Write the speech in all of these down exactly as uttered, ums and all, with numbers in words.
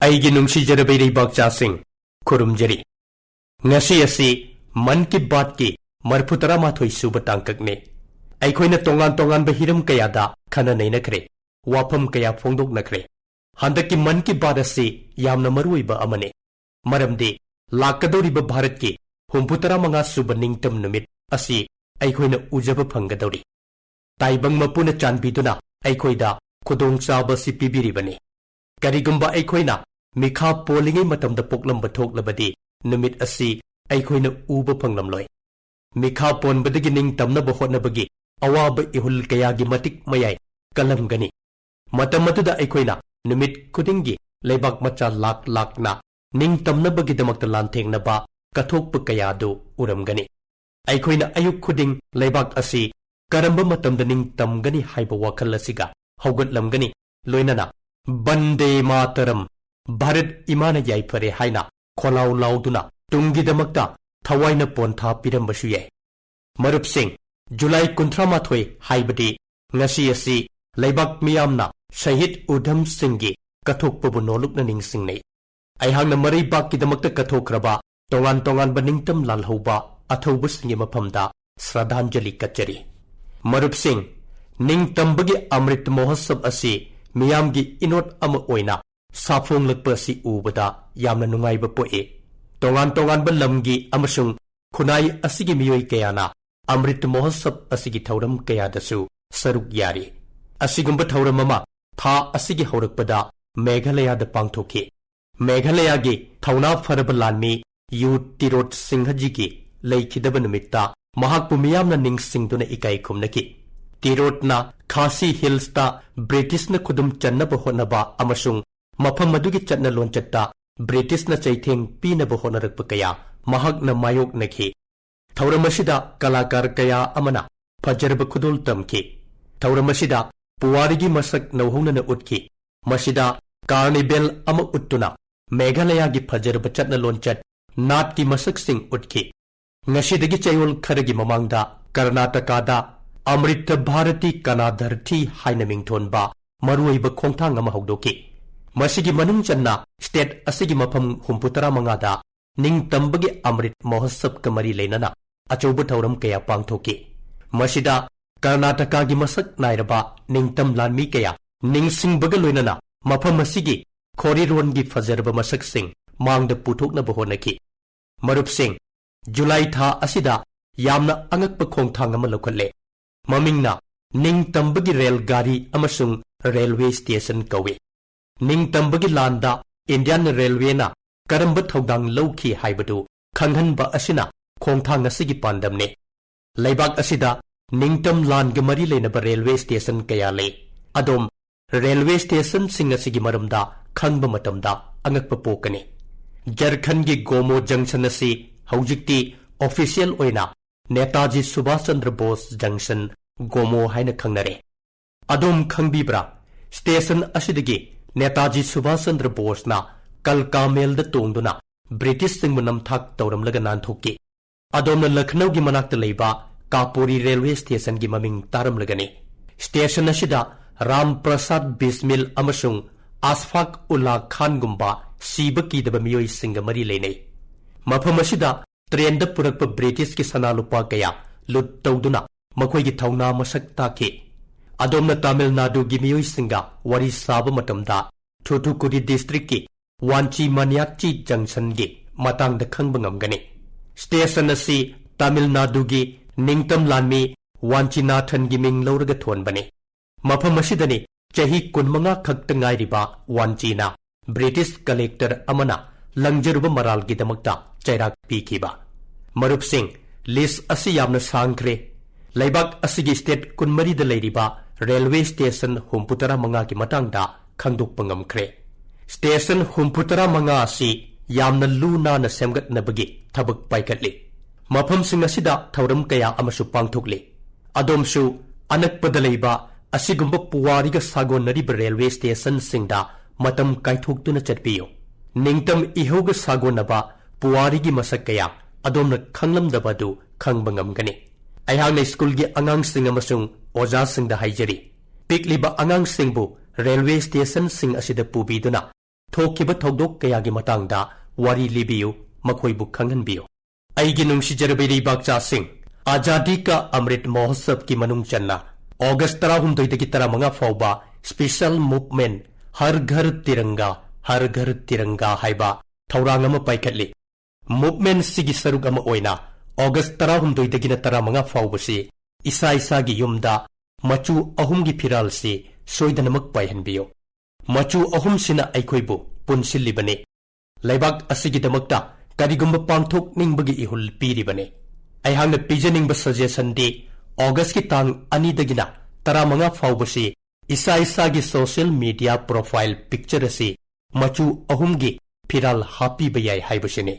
ꯑꯩꯒꯤ ꯅꯨꯡꯁꯤꯖꯔꯕ ꯏꯔꯩꯕꯥꯛꯆꯥꯁꯤꯡ, ꯈꯨꯔꯨꯝꯖꯔꯤ꯫ ꯉꯁꯤ ꯑꯁꯤ ꯃꯟ ꯀꯤ ꯕꯥꯠꯀꯤ ꯃꯔꯤꯐꯨ ꯇꯔꯥꯃꯥꯊꯣꯏ ꯁꯨꯕ ꯇꯥꯡꯀꯛꯅꯤ꯫ ꯑꯩꯈꯣꯏꯅ ꯇꯣꯉꯥꯟ ꯇꯣꯉꯥꯟꯕ ꯍꯤꯔꯝ ꯀꯌꯥꯗ ꯈꯟꯅ ꯅꯩꯅꯈ꯭ꯔꯦ, ꯋꯥꯐꯝ ꯀꯌꯥ ꯐꯣꯡꯗꯣꯛꯅꯈ꯭ꯔꯦ꯫ ꯍꯟꯗꯛꯀꯤ ꯃꯟ ꯀꯤ ꯕꯥꯠ ꯑꯁꯤ ꯌꯥꯝꯅ ꯃꯔꯨꯑꯣꯏꯕ ꯑꯃꯅꯤ, ꯃꯔꯝꯗꯤ ꯂꯥꯛꯀꯗꯧꯔꯤꯕ ꯚꯥꯔꯠꯀꯤ ꯍꯨꯝꯐꯨ ꯇꯔꯥꯃꯉꯥ ꯁꯨꯕ ꯅꯤꯡꯇꯝ ꯅꯨꯃꯤꯠ ꯑꯁꯤ ꯑꯩꯈꯣꯏꯅ ꯎꯖꯕ ꯐꯪꯒꯗꯧꯔꯤ꯫ ꯇꯥꯏꯕꯪ ꯃꯄꯨꯅ ꯆꯥꯟꯕꯤꯗꯨꯅ ꯑꯩꯈꯣꯏꯗ ꯈꯨꯗꯣꯡꯆꯥꯕ ꯑꯁꯤ ꯄꯤꯕꯤꯔꯤꯕꯅꯤ꯫ ꯀꯔꯤꯒꯨꯝꯕ ꯑꯩꯈꯣꯏꯅ ꯃꯤꯈꯥ ꯄꯣꯜꯂꯤꯉꯩ ꯃꯇꯝꯗ ꯄꯣꯛꯂꯝꯕ ꯊꯣꯛꯂꯕꯗꯤ, ꯅꯨꯃꯤꯠ ꯑꯁꯤ ꯑꯩꯈꯣꯏꯅ ꯎꯕ ꯐꯪꯂꯝꯂꯣꯏ꯫ ꯃꯤꯈꯥ ꯄꯣꯟꯕꯗꯒꯤ ꯅꯤꯡꯇꯝꯅꯕ ꯍꯣꯠꯅꯕꯒꯤ ꯑꯋꯥꯕ ꯏꯍꯨꯜ ꯀꯌꯥꯒꯤ ꯃꯇꯤꯛ ꯃꯌꯥꯏ ꯀꯜꯂꯝꯒꯅꯤ꯫ ꯃꯇꯝ ꯑꯗꯨꯗ ꯑꯩꯈꯣꯏꯅ ꯅꯨꯃꯤꯠ ꯈꯨꯗꯤꯡꯒꯤ ꯂꯩꯕꯥꯛ ꯃꯆꯥ ꯂꯥꯛ ꯂꯥꯛꯅ ꯅꯤꯡꯇꯝꯅꯕꯒꯤꯗꯃꯛꯇ ꯂꯥꯟꯊꯦꯡꯅꯕ ꯀꯠꯊꯣꯛꯄ ꯀꯌꯥꯗꯨ ꯎꯔꯝꯒꯅꯤ꯫ ꯑꯩꯈꯣꯏꯅ ꯑꯌꯨꯛ ꯈꯨꯗꯤꯡ ꯂꯩꯕꯥꯛ ꯑꯁꯤ ꯀꯔꯝꯕ ꯃꯇꯝꯗ ꯅꯤꯡꯇꯝꯒꯅꯤ ꯍꯥꯏꯕ ꯋꯥꯈꯜ ꯑꯁꯤꯒ ꯍꯧꯒꯠꯂꯝꯒꯅꯤ, ꯂꯣꯏꯅꯅ "ꯕꯟꯗꯦ ꯃꯥꯇꯔꯝ", "ꯚꯥꯔꯠ ꯏꯃꯥꯅ ꯌꯥꯏꯐꯔꯦ" ꯍꯥꯏꯅ ꯈꯣꯜꯂꯥꯎ ꯂꯥꯎꯗꯨꯅ ꯇꯨꯡꯒꯤꯗꯃꯛꯇ ꯊꯋꯥꯏꯅ ꯄꯣꯟꯊꯥ ꯄꯤꯔꯝꯕꯁꯨ ꯌꯥꯏ꯫ ꯃꯔꯨꯞꯁꯤꯡ, ꯖꯨꯂꯥꯏ ꯀꯨꯟꯊ꯭ꯔꯥ ꯃꯥꯊꯣꯏ ꯍꯥꯏꯕꯗꯤ ꯉꯁꯤ ꯑꯁꯤ ꯂꯩꯕꯥꯛ ꯃꯤꯌꯥꯝꯅ ꯁꯍꯤꯗ ꯎꯙꯝ ꯁꯤꯡꯒꯤ ꯀꯠꯊꯣꯛꯄꯕꯨ ꯅꯣꯂꯨꯛꯅ ꯅꯤꯡꯁꯤꯡꯅꯩ꯫ ꯑꯩꯍꯥꯛꯅ ꯃꯔꯩꯕꯥꯛꯀꯤꯗꯃꯛꯇ ꯀꯠꯊꯣꯛꯈ꯭ꯔꯕ ꯇꯣꯉꯥꯟ ꯇꯣꯉꯥꯟꯕ ꯅꯤꯡꯇꯝ ꯂꯥꯜꯍꯧꯕ ꯑꯊꯧꯕꯁꯤꯡꯒꯤ ꯃꯐꯝꯗ ꯁ꯭ꯔꯗꯥꯟꯖꯂꯤ ꯀꯠꯆꯔꯤ꯫ ꯃꯔꯨꯞꯁꯤꯡ, ꯅꯤꯡꯇꯝꯕꯒꯤ ꯑꯃ꯭ꯔꯤꯠ ꯃꯍꯣꯠꯁꯕ ꯑꯁꯤ ꯃꯤꯌꯥꯝꯒꯤ ꯏꯅꯣꯠ ꯑꯃ ꯑꯣꯏꯅ ꯁꯥꯐꯣꯡꯂꯛꯄ ꯑꯁꯤ ꯎꯕꯗ ꯌꯥꯝꯅ ꯅꯨꯡꯉꯥꯏꯕ ꯄꯣꯛꯏ꯫ ꯇꯣꯉꯥꯟ ꯇꯣꯉꯥꯟꯕ ꯂꯝꯒꯤ ꯑꯃꯁꯨꯡ ꯈꯨꯟꯅꯥꯏ ꯑꯁꯤꯒꯤ ꯃꯤꯑꯣꯏ ꯀꯌꯥꯅ ꯑꯃ꯭ꯔꯤꯠ ꯃꯍꯣꯠꯁꯕ ꯑꯁꯤꯒꯤ ꯊꯧꯔꯝ ꯀꯌꯥꯗꯁꯨ ꯁꯔꯨꯛ ꯌꯥꯔꯤ꯫ ꯑꯁꯤꯒꯨꯝꯕ ꯊꯧꯔꯝ ꯑꯃ ꯊꯥ ꯑꯁꯤꯒꯤ ꯍꯧꯔꯛꯄꯗ ꯃꯦꯘꯥꯂꯌꯥꯗ ꯄꯥꯡꯊꯣꯛꯈꯤ꯫ ꯃꯦꯘꯥꯂꯌꯥꯒꯤ ꯊꯧꯅꯥ ꯐꯔꯕ ꯂꯥꯟꯃꯤ ꯌꯨ ꯇꯤꯔꯣꯠ ꯁꯤꯡꯍꯖꯤꯒꯤ ꯂꯩꯈꯤꯗꯕ ꯅꯨꯃꯤꯠꯇ ꯃꯍꯥꯛꯄꯨ ꯃꯤꯌꯥꯝꯅ ꯅꯤꯡꯁꯤꯡꯗꯨꯅ ꯏꯀꯥꯏ ꯈꯨꯝꯅꯈꯤ꯫ ꯇꯤꯔꯣꯠꯅ ꯈꯥꯁꯤ ꯍꯤꯜꯁꯇ ꯕ꯭ꯔꯤꯇꯤꯁꯅ ꯈꯨꯗꯨꯝ ꯆꯟꯅꯕ ꯍꯣꯠꯅꯕ ꯑꯃꯁꯨꯡ ꯃꯐꯝ ꯑꯗꯨꯒꯤ ꯆꯠꯅ ꯂꯣꯟꯆꯠꯇ ꯕ꯭ꯔꯤꯇꯤꯁꯅ ꯆꯩꯊꯦꯡ ꯄꯤꯅꯕ ꯍꯣꯠꯅꯔꯛꯄ ꯀꯌꯥ ꯃꯍꯥꯛꯅ ꯃꯥꯌꯣꯛꯅꯈꯤ꯫ ꯊꯧꯔꯝ ꯑꯁꯤꯗ ꯀꯂꯥꯀꯥꯔ ꯀꯌꯥ ꯑꯃꯅ ꯐꯖꯔꯕ ꯈꯨꯗꯣꯜ ꯇꯝꯈꯤ꯫ ꯊꯧꯔꯝ ꯑꯁꯤꯗ ꯄꯨꯋꯥꯔꯤꯒꯤ ꯃꯁꯛ ꯅꯧꯍꯧꯅꯅ ꯎꯠꯈꯤ꯫ ꯃꯁꯤꯗ ꯀꯥꯔꯅꯤꯚꯦꯜ ꯑꯃ ꯎꯠꯇꯨꯅ ꯃꯦꯘꯥꯂꯌꯥꯒꯤ ꯐꯖꯔꯕ ꯆꯠꯅ ꯂꯣꯟꯆꯠ, ꯅꯥꯠꯀꯤ ꯃꯁꯛꯁꯤꯡ ꯎꯠꯈꯤ꯫ ꯉꯁꯤꯗꯒꯤ ꯆꯌꯣꯜ ꯈꯔꯒꯤ ꯃꯃꯥꯡꯗ ꯀꯔꯅꯥꯇꯀꯥꯗ ꯑꯃ꯭ꯔꯤꯇ ꯚꯥꯔꯇꯤ ꯀꯅꯥꯙꯔꯊꯤ ꯍꯥꯏꯅ ꯃꯤꯡꯊꯣꯟꯕ ꯃꯔꯨꯑꯣꯏꯕ ꯈꯣꯡꯊꯥꯡ ꯑꯃ ꯍꯧꯗꯣꯛꯈꯤ꯫ ꯃꯁꯤꯒꯤ ꯃꯅꯨꯡ ꯆꯟꯅ state ꯑꯁꯤꯒꯤ ꯃꯐꯝ ꯍꯨꯝꯐꯨ ꯇꯔꯥ ꯃꯉꯥꯗ ꯅꯤꯡꯇꯝꯕꯒꯤ ꯑꯃ꯭ꯔꯤꯠ ꯃꯍꯣꯠꯁꯕꯀ ꯃꯔꯤ ꯂꯩꯅꯅ ꯑꯆꯧꯕ ꯊꯧꯔꯝ ꯀꯌꯥ ꯄꯥꯡꯊꯣꯛꯈꯤ꯫ ꯃꯁꯤꯗ ꯀꯔꯅꯥꯇꯀꯥꯒꯤ ꯃꯁꯛ ꯅꯥꯏꯔꯕ ꯅꯤꯡꯇꯝ ꯂꯥꯟꯃꯤ ꯀꯌꯥ ꯅꯤꯡꯁꯤꯡꯕꯒ ꯂꯣꯏꯅꯅ ꯃꯐꯝ ꯑꯁꯤꯒꯤ ꯈꯣꯔꯤꯔꯣꯟꯒꯤ ꯐꯖꯔꯕ ꯃꯁꯛꯁꯤꯡ ꯃꯥꯡꯗ ꯄꯨꯊꯣꯛꯅꯕ ꯍꯣꯠꯅꯈꯤ꯫ ꯃꯔꯨꯞꯁꯤꯡ, ꯖꯨꯂꯥꯏ ꯊꯥ ꯑꯁꯤꯗ ꯌꯥꯝꯅ ꯑꯉꯛꯄ ꯈꯣꯡꯊꯥꯡ ꯑꯃ ꯂꯧꯈꯠꯂꯦ꯫ ꯃꯃꯤꯡꯅ ꯅꯤꯡꯇꯝꯕꯒꯤ ꯔꯦꯜ ꯒꯥꯔꯤ ꯑꯃꯁꯨꯡ railway station ꯀꯧꯏ꯫ ꯅꯤꯡꯇꯝꯕꯒꯤ ꯂꯥꯟꯗ Indian Railwayꯅ ꯀꯔꯝꯕ ꯊꯧꯗꯥꯡ ꯂꯧꯈꯤ ꯍꯥꯏꯕꯗꯨ ꯈꯪꯍꯟꯕ ꯑꯁꯤꯅ ꯈꯣꯡꯊꯥꯡ ꯑꯁꯤꯒꯤ ꯄꯥꯟꯗꯝꯅꯤ꯫ ꯂꯩꯕꯥꯛ ꯑꯁꯤꯗ ꯅꯤꯡꯇꯝ ꯂꯥꯟꯒ ꯃꯔꯤ ꯂꯩꯅꯕ railway station ꯀꯌꯥ ꯂꯩ꯫ ꯑꯗꯣꯝ railway stationꯁꯤꯡ ꯑꯁꯤꯒꯤ ꯃꯔꯝꯗ ꯈꯪꯕ ꯃꯇꯝꯗ ꯑꯉꯛꯄ ꯄꯣꯛꯀꯅꯤ꯫ ꯖꯔꯈꯟꯒꯤ ꯒꯣꯃꯣ junction ꯑꯁꯤ ꯍꯧꯖꯤꯛꯇꯤ official ꯑꯣꯏꯅ ꯅꯦꯇꯥꯖꯤ ꯁꯨꯚꯥꯁ ꯆꯟꯗ꯭ꯔ ꯕꯣꯁ junction, ꯒꯣꯃꯣ ꯍꯥꯏꯅ ꯈꯪꯅꯔꯦ꯫ ꯑꯗꯣꯝ ꯈꯪꯕꯤꯕ꯭ꯔꯥ? Station ꯑꯁꯤꯗꯒꯤ ꯅꯦꯇꯥꯖꯤ ꯁꯨꯚꯥꯁ ꯆꯟꯗ꯭ꯔ ꯕꯣꯁꯅ ꯀꯜꯀꯥ ꯃꯦꯜꯗ ꯇꯣꯡꯗꯨꯅ ꯕ꯭ꯔꯤꯇꯤꯁꯁꯤꯡꯕꯨ ꯅꯝꯊꯥꯛ ꯇꯧꯔꯝꯂꯒ ꯅꯥꯟꯊꯣꯛꯈꯤ꯫ ꯑꯗꯣꯝꯅ ꯂꯈꯅꯧꯒꯤ ꯃꯅꯥꯛꯇ ꯂꯩꯕ ꯀꯥꯄꯣꯔꯤ railway stationꯒꯤ ꯃꯃꯤꯡ ꯇꯥꯔꯝꯂꯒꯅꯤ꯫ Station ꯑꯁꯤꯗ ꯔꯥꯝ ꯄ꯭ꯔꯁꯥꯗ ꯕꯤꯁꯃꯤꯜ ꯑꯃꯁꯨꯡ ꯑꯁꯐꯥꯛ ꯎꯜꯂꯥ ꯈꯥꯟꯒꯨꯝꯕ ꯁꯤꯕ ꯀꯤꯗꯕ ꯃꯤꯑꯣꯏꯁꯤꯡꯒ ꯃꯔꯤ ꯂꯩꯅꯩ꯫ ꯃꯐꯝ ꯑꯁꯤꯗ trainꯗ ꯄꯨꯔꯛꯄ ꯕ꯭ꯔꯤꯇꯤꯁꯀꯤ ꯁꯅꯥ ꯂꯨꯄꯥ ꯀꯌꯥ ꯂꯨꯠ ꯇꯧꯗꯨꯅ ꯃꯈꯣꯏꯒꯤ ꯊꯧꯅꯥ ꯃꯁꯛ ꯇꯥꯛꯈꯤ꯫ ꯑꯗꯣꯝꯅ ꯇꯥꯃꯤꯜ ꯅꯥꯗꯨꯒꯤ ꯃꯤꯑꯣꯏꯁꯤꯡꯒ ꯋꯥꯔꯤ ꯁꯥꯕ ꯃꯇꯝꯗ ꯊꯨꯊꯨꯀꯨꯗꯤ districtꯀꯤ ꯋꯥꯟꯆꯤ ꯃꯅꯤꯌꯥꯛꯆꯤ junctionꯒꯤ ꯃꯇꯥꯡꯗ ꯈꯪꯕ ꯉꯝꯒꯅꯤ꯫ Station ꯑꯁꯤ ꯇꯥꯃꯤꯜ ꯅꯥꯗꯨꯒꯤ ꯅꯤꯡꯇꯝ ꯂꯥꯟꯃꯤ ꯋꯥꯟꯆꯤꯅꯥꯊꯟꯒꯤ ꯃꯤꯡ ꯂꯧꯔꯒ ꯊꯣꯟꯕꯅꯤ꯫ ꯃꯐꯝ ꯑꯁꯤꯗꯅꯤ ꯆꯍꯤ ꯀꯨꯟꯃꯉꯥ ꯈꯛꯇ ꯉꯥꯏꯔꯤꯕ ꯋꯥꯟꯆꯤꯅ ꯕ꯭ꯔꯤꯇꯤꯁ collector ꯑꯃꯅ ꯂꯪꯖꯔꯨꯕ ꯃꯔꯥꯜꯒꯤꯗꯃꯛꯇ ꯆꯩꯔꯥꯛ ꯄꯤꯈꯤꯕ꯫ ꯃꯔꯨꯞꯁꯤꯡ, list ꯑꯁꯤ ꯌꯥꯝꯅ ꯁꯥꯡꯈ꯭ꯔꯦ꯫ ꯂꯩꯕꯥꯛ ꯑꯁꯤꯒꯤ state ꯀꯨꯟꯃꯔꯤꯗ ꯂꯩꯔꯤꯕ railway station ꯍꯨꯝꯐꯨꯇꯔꯥ ꯃꯉꯥꯒꯤ ꯃꯇꯥꯡꯗ ꯈꯪꯗꯣꯛꯄ ꯉꯝꯈ꯭ꯔꯦ꯫ Station ꯍꯨꯝꯐꯨꯇꯔꯥ ꯃꯉꯥ ꯑꯁꯤ ꯌꯥꯝꯅ ꯂꯨ ꯅꯥꯟꯅ ꯁꯦꯝꯒꯠꯅꯕꯒꯤ ꯊꯕꯛ ꯄꯥꯏꯈꯠꯂꯤ꯫ ꯃꯐꯝꯁꯤꯡ ꯑꯁꯤꯗ ꯊꯧꯔꯝ ꯀꯌꯥ ꯑꯃꯁꯨ ꯄꯥꯡꯊꯣꯛꯂꯤ꯫ ꯑꯗꯣꯝꯁꯨ ꯑꯅꯛꯄꯗ ꯂꯩꯕ ꯑꯁꯤꯒꯨꯝꯕ ꯄꯨꯋꯥꯔꯤꯒ ꯁꯥꯒꯣꯟꯅꯔꯤꯕ railway stationꯁꯤꯡꯗ ꯃꯇꯝ ꯀꯥꯏꯊꯣꯛꯇꯨꯅ ꯆꯠꯄꯤꯌꯨ꯫ ꯅꯤꯡꯇꯝ ꯏꯍꯧꯒ ꯁꯥꯒꯣꯟꯅꯕ ꯄꯨꯋꯥꯔꯤꯒꯤ ꯃꯁꯛ ꯀꯌꯥ ꯑꯗꯣꯝꯅ ꯈꯪꯂꯝꯗꯕ ꯑꯗꯨ ꯈꯪꯕ ꯉꯝꯒꯅꯤ꯫ ꯑꯩꯍꯥꯛꯅ ꯁ꯭ꯀꯨꯜꯒꯤ ꯑꯉꯥꯡꯁꯤꯡ ꯑꯃꯁꯨꯡ ꯑꯣꯖꯥꯁꯤꯡꯗ ꯍꯥꯏꯖꯔꯤ, ꯄꯤꯛꯂꯤꯕ ꯑꯉꯥꯡꯁꯤꯡꯕꯨ ꯔꯦꯜꯋꯦ ꯁ꯭ꯇꯦꯁꯟꯁꯤꯡ ꯑꯁꯤꯗ ꯄꯨꯕꯤꯗꯨꯅ ꯊꯣꯛꯈꯤꯕ ꯊꯧꯗꯣꯛ ꯀꯌꯥꯒꯤ ꯃꯇꯥꯡꯗ ꯋꯥꯔꯤ ꯂꯤꯕꯤꯌꯨ, ꯃꯈꯣꯏꯕꯨ ꯈꯪꯍꯟꯕꯤꯌꯨ꯫ ꯑꯩꯒꯤ ꯅꯨꯡꯁꯤꯖꯔꯕ ꯏꯔꯩꯕꯥꯛꯆꯥꯁꯤꯡ, ꯑꯖꯥꯗꯤ ꯀꯥ ꯑꯃ꯭ꯔꯤꯠ ꯃꯍꯣꯠꯁꯕꯀꯤ ꯃꯅꯨꯡ ꯆꯟꯅ ꯑꯣꯒꯁ ꯇꯔꯥꯍꯨꯝꯗꯣꯏꯗꯒꯤ ꯇꯔꯥꯃꯉꯥ ꯐꯥꯎꯕ special movement ꯍꯔ ꯘꯔ ꯇꯤꯔꯪꯒꯥ, ꯍꯔ ꯘꯔ ꯇꯤꯔꯪꯒꯥ ꯍꯥꯏꯕ ꯊꯧꯔꯥꯡ ꯑꯃ ꯄꯥꯏꯈꯠꯂꯤ꯫ Movementꯁꯤꯒꯤ ꯁꯔꯨꯛ ꯑꯃ ꯑꯣꯏꯅ ꯑꯣꯒꯁ ꯇꯔꯥꯍꯨꯝꯗꯣꯏꯗꯒꯤꯅ ꯇꯔꯥꯃꯉꯥ ꯐꯥꯎꯕꯁꯤ ꯏꯁꯥ ꯏꯁꯥꯒꯤ ꯌꯨꯝꯗ ꯃꯆꯨ ꯑꯍꯨꯝꯒꯤ ꯐꯤꯔꯥꯜꯁꯤ ꯁꯣꯏꯗꯅꯃꯛ ꯄꯥꯏꯍꯟꯕꯤꯌꯨ꯫ ꯃꯆꯨ ꯑꯍꯨꯝꯁꯤꯅ ꯑꯩꯈꯣꯏꯕꯨ ꯄꯨꯟꯁꯤꯜꯂꯤꯕꯅꯤ꯫ ꯂꯩꯕꯥꯛ ꯑꯁꯤꯒꯤꯗꯃꯛꯇ ꯀꯔꯤꯒꯨꯝꯕ ꯄꯥꯡꯊꯣꯛꯅꯤꯡꯕꯒꯤ ꯏꯍꯨꯜ ꯄꯤꯔꯤꯕꯅꯤ꯫ ꯑꯩꯍꯥꯛꯅ ꯄꯤꯖꯅꯤꯡꯕ suggestionꯗꯤ ꯑꯣꯒꯁꯀꯤ ꯇꯥꯡ ꯑꯅꯤꯗꯒꯤꯅ ꯇꯔꯥꯃꯉꯥ ꯐꯥꯎꯕꯁꯤ ꯏꯁꯥ ꯏꯁꯥꯒꯤ social media profile picture ꯑꯁꯤ ꯃꯆꯨ ꯑꯍꯨꯝꯒꯤ ꯐꯤꯔꯥꯜ ꯍꯥꯞꯄꯤꯕ ꯌꯥꯏ ꯍꯥꯏꯕꯁꯤꯅꯤ꯫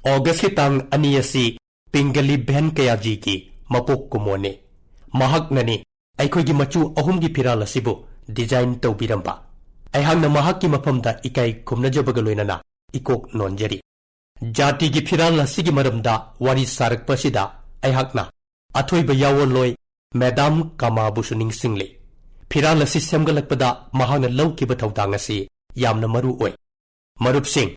ꯑꯣꯒꯁꯀꯤ ꯇꯥꯡ ꯑꯅꯤ ꯑꯁꯤ ꯄꯤꯡꯒꯂꯤ ꯚꯦꯟꯀꯌꯥꯖꯤꯒꯤ ꯃꯄꯣꯛ ꯀꯨꯝꯑꯣꯟꯅꯤ꯫ ꯃꯍꯥꯛꯅꯅꯤ ꯑꯩꯈꯣꯏꯒꯤ ꯃꯆꯨ ꯑꯍꯨꯝꯒꯤ ꯐꯤꯔꯥꯜ ꯑꯁꯤꯕꯨ design ꯇꯧꯕꯤꯔꯝꯕ꯫ ꯑꯩꯍꯥꯛꯅ ꯃꯍꯥꯛꯀꯤ ꯃꯐꯝꯗ ꯏꯀꯥꯏ ꯈꯨꯝꯅꯖꯕꯒ ꯂꯣꯏꯅꯅ ꯏꯀꯣꯛ ꯅꯣꯟꯖꯔꯤ꯫ ꯖꯥꯇꯤꯒꯤ ꯐꯤꯔꯥꯜ ꯑꯁꯤꯒꯤ ꯃꯔꯝꯗ ꯋꯥꯔꯤ ꯁꯥꯔꯛꯄ ꯑꯁꯤꯗ ꯑꯩꯍꯥꯛꯅ ꯑꯊꯣꯏꯕ ꯌꯥꯋꯣꯟꯂꯣꯏ ꯃꯦꯗꯥꯝ ꯀꯥꯃꯥꯕꯨꯁꯨ ꯅꯤꯡꯁꯤꯡꯂꯤ꯫ ꯐꯤꯔꯥꯜ ꯑꯁꯤ ꯁꯦꯝꯒꯠꯂꯛꯄꯗ ꯃꯍꯥꯛꯅ ꯂꯧꯈꯤꯕ ꯊꯧꯗꯥꯡ ꯑꯁꯤ ꯌꯥꯝꯅ ꯃꯔꯨ ꯑꯣꯏ꯫ ꯃꯔꯨꯞꯁꯤꯡ,